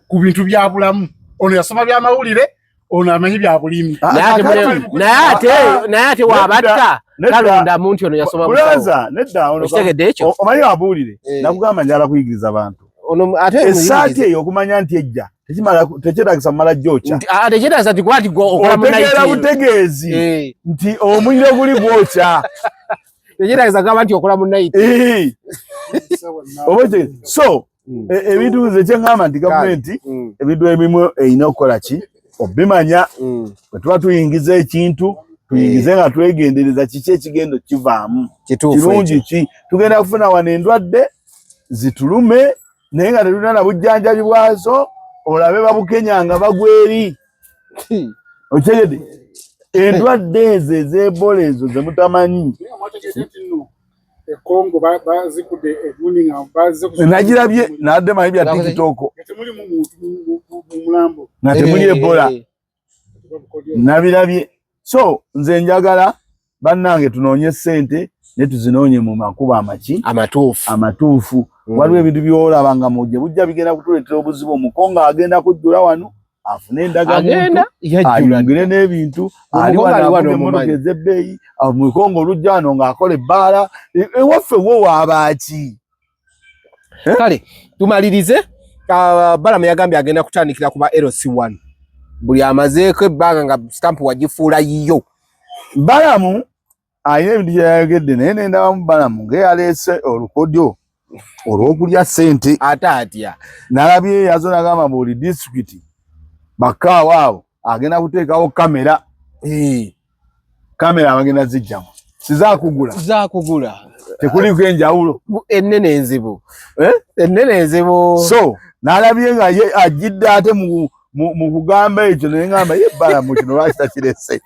ku bintu bya bulamu. Ono yasoma byamawulire, ono amanyi bya bulimi. Naye ate wabatta talonda muntu ono yasoma busawo. Nedda ono. Okitegedde ekyo? Omanyi abuulire. Nakugamba njagala kuyigiriza bantu. Essaati eyo okumanya nti ejja tekyetaagisa kumala gyokya. Tekyetaagisa nti kuba nti okola mu Otegeera butegeezi nti omuliro guli gwokya. Tekyetaagisa kugamba nti okola mu night. So ebintu nze kye ŋŋamba nti gavumenti ebintu ebimu erina okukola ki obimanya. Bwe tuba tuyingiza ekintu tuyingize nga twegendereza kiki ekigenda okivaamu. Kirungi ki tugenda kufuna wano endwadde zitulume naye nga tetulina na bujjanjabi bwazo olabe babukenya nga bagwa eri. Okitegedde? Endwadde ezo ez'Ebola ezo ze mutamanyi. Nagirabye nadde manyi bya TikTok. Nga temuli Ebola. Nabirabye. So nze njagala bannange tunoonye ssente ne tuzinoonye mu makubo amaki amatuufu amatuufu. Waliwo ebintu byolaba nga mujje bujja bigenda kutuleetera obuzibu. Omukongo agenda kujjula wano afune endagamuntu agenda yajjula ayungire n'ebintu ali Omukongo ali wano wano avuga emmotoka omumanyi. ez'ebbeeyi, omukongo olujja wano ng'akola ebbaala. Ewaffe wo waabaaki? Kale tumalirize. Balamu yagambye agenda kutandikira ku ba LC1, buli amazeeko ebbanga nga stamp wagifuula yiyo. Balamu alina ebintu byeyayogedde, naye nendabamu Balamu ng'eyaleese olukodyo olw'okulya ssente. Ate atya? Nalabye yazo nagamba buli disitulikiti bakaawo abo agenda kuteekawo kamera. Kamera abagenda zijjamu sizakugula. Zakugula. Tekuliko enjawulo. Ennene enzibu. Eh? Ennene enzibu. So nalabye nga ye ajjidde ate mu kugamba ekyo, naye ngamba ye Balamu kino lwaki takirese?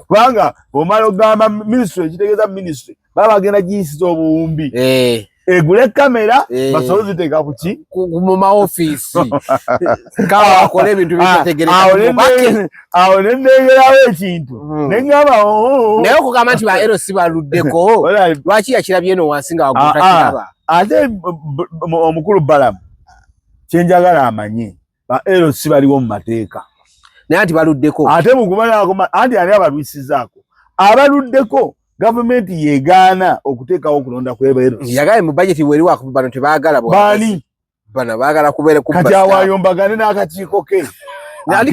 Kubanga bw'omala okugamba minisitule, ekitegeeza minisitule baba bagenda giyisiza obuwumbi egule kamera basobole ziteeka ku ki? Mu maofiisi kawakola ebintu bitategereka. Awo ne nnengerawo ekintu ne ŋŋamba, "Oh, oh." Naye okugamba nti ba LC baluddeko, lwaki yakirabye eno wansi nga waggulu takiraba? Ate omukulu Balamu kyenjagala amanye, ba LC baliwo mu mateeka. Naye anti baluddeko. Ate mukubalako anti ani abalwisizaako? Abaluddeko gavumenti yegaana okuteekawo okulonda kw'eba LC. Yagambye mu budget weri wakuba bano tebaagala Baani? Bano baagala kubeera kubba Kati staff. awo ayombagane n'akakiiko ke Anti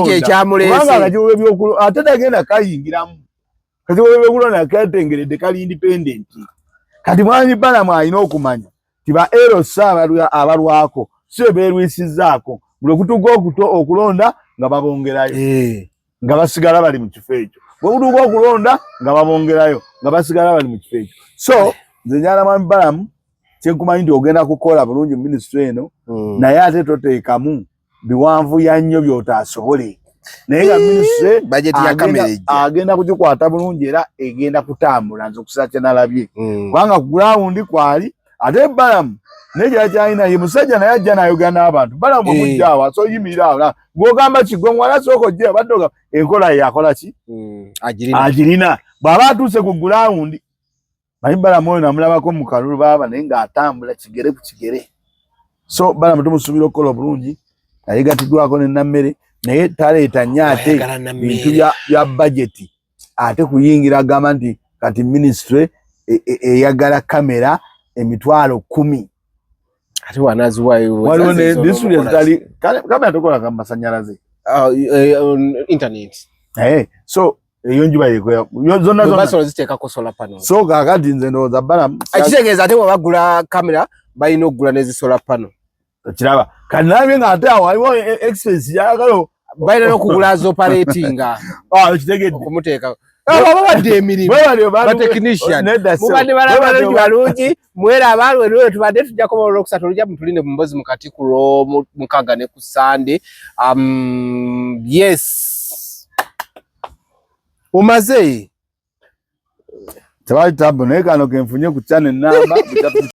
kyekyamuleese. Kubanga akakiiko k'ebyokulonda ate tagenda kayingiramu. Akakiiko k'ebyokulonda katengeredde, kali independent. Kati mwami Balamu alina okumanya ti ba LC abalwako si be beerwisizaako. Buli okutuuka okulonda nga babongerayo, nga basigala bali mu kifo ekyo. Bwe kutuuka okulonda nga babongerayo, nga basigala bali mu kifo ekyo. So nze njagala mwami Balamu, kyenkumanyi nti ogenda kukola bulungi mu minisitule eno, naye ate toteekamu biwanvu ya nnyo by'otaasobole, naye nga minisitule Budget ya kamera ejja. agenda kugikwata bulungi era egenda kutambula. Nze okusa kye nalabye, kubanga ku ground kwali. Ate Balamu nekira kyalina, ye musajja naye ajja n'ayogera n'abantu. Balamu omujja awo asoyimirira awo gw'ogamba kigwe muwala sooka ojje obadde ogamba enkola ye akola ki? Agirina. Agirina. Bw'aba atuuse ku ground, manyi Balamu oyo namulabako mu kalulu baaba naye ng'atambula kigere ku kigere. So Balamu tumusuubira okukola obulungi nga yeegatiddwako ne Nammere, naye taleeta nnyo ate Ayagala Nammere. bintu bya budget, ate kuyingira agamba nti kati minisitule eyagala kamera 10,000. Ate wanaziwayo? Waliwo ne disitulikiti ezitali kamera, tokola ka masanyalaze. Internet. So eyo njuba yekoya zonna zonna. Basobola ziteekako solar panel. So kaakati nze ndowooza Balamu Ekitegeeza ate bwebagula kamera balina okugula nezi solar panel. Okiraba, kati nalabye nga ate awo waliwo expense yayagala. Balina n'okugula zoperatinga. Ah, okitegedde. Okumuteeka abo babadde emirimu Mwebale ba technician. Nedda ssebo. Mubadde balaba Mwebale balungi balungi mweraba lwe tubadde tujja kuba olwokusatu olujja mutulinde mu mbozi mukati ku lwomukaaga ne ku Sande. Yes, omaze. Tewali tabu, naye kano kenfunye ku channel namba.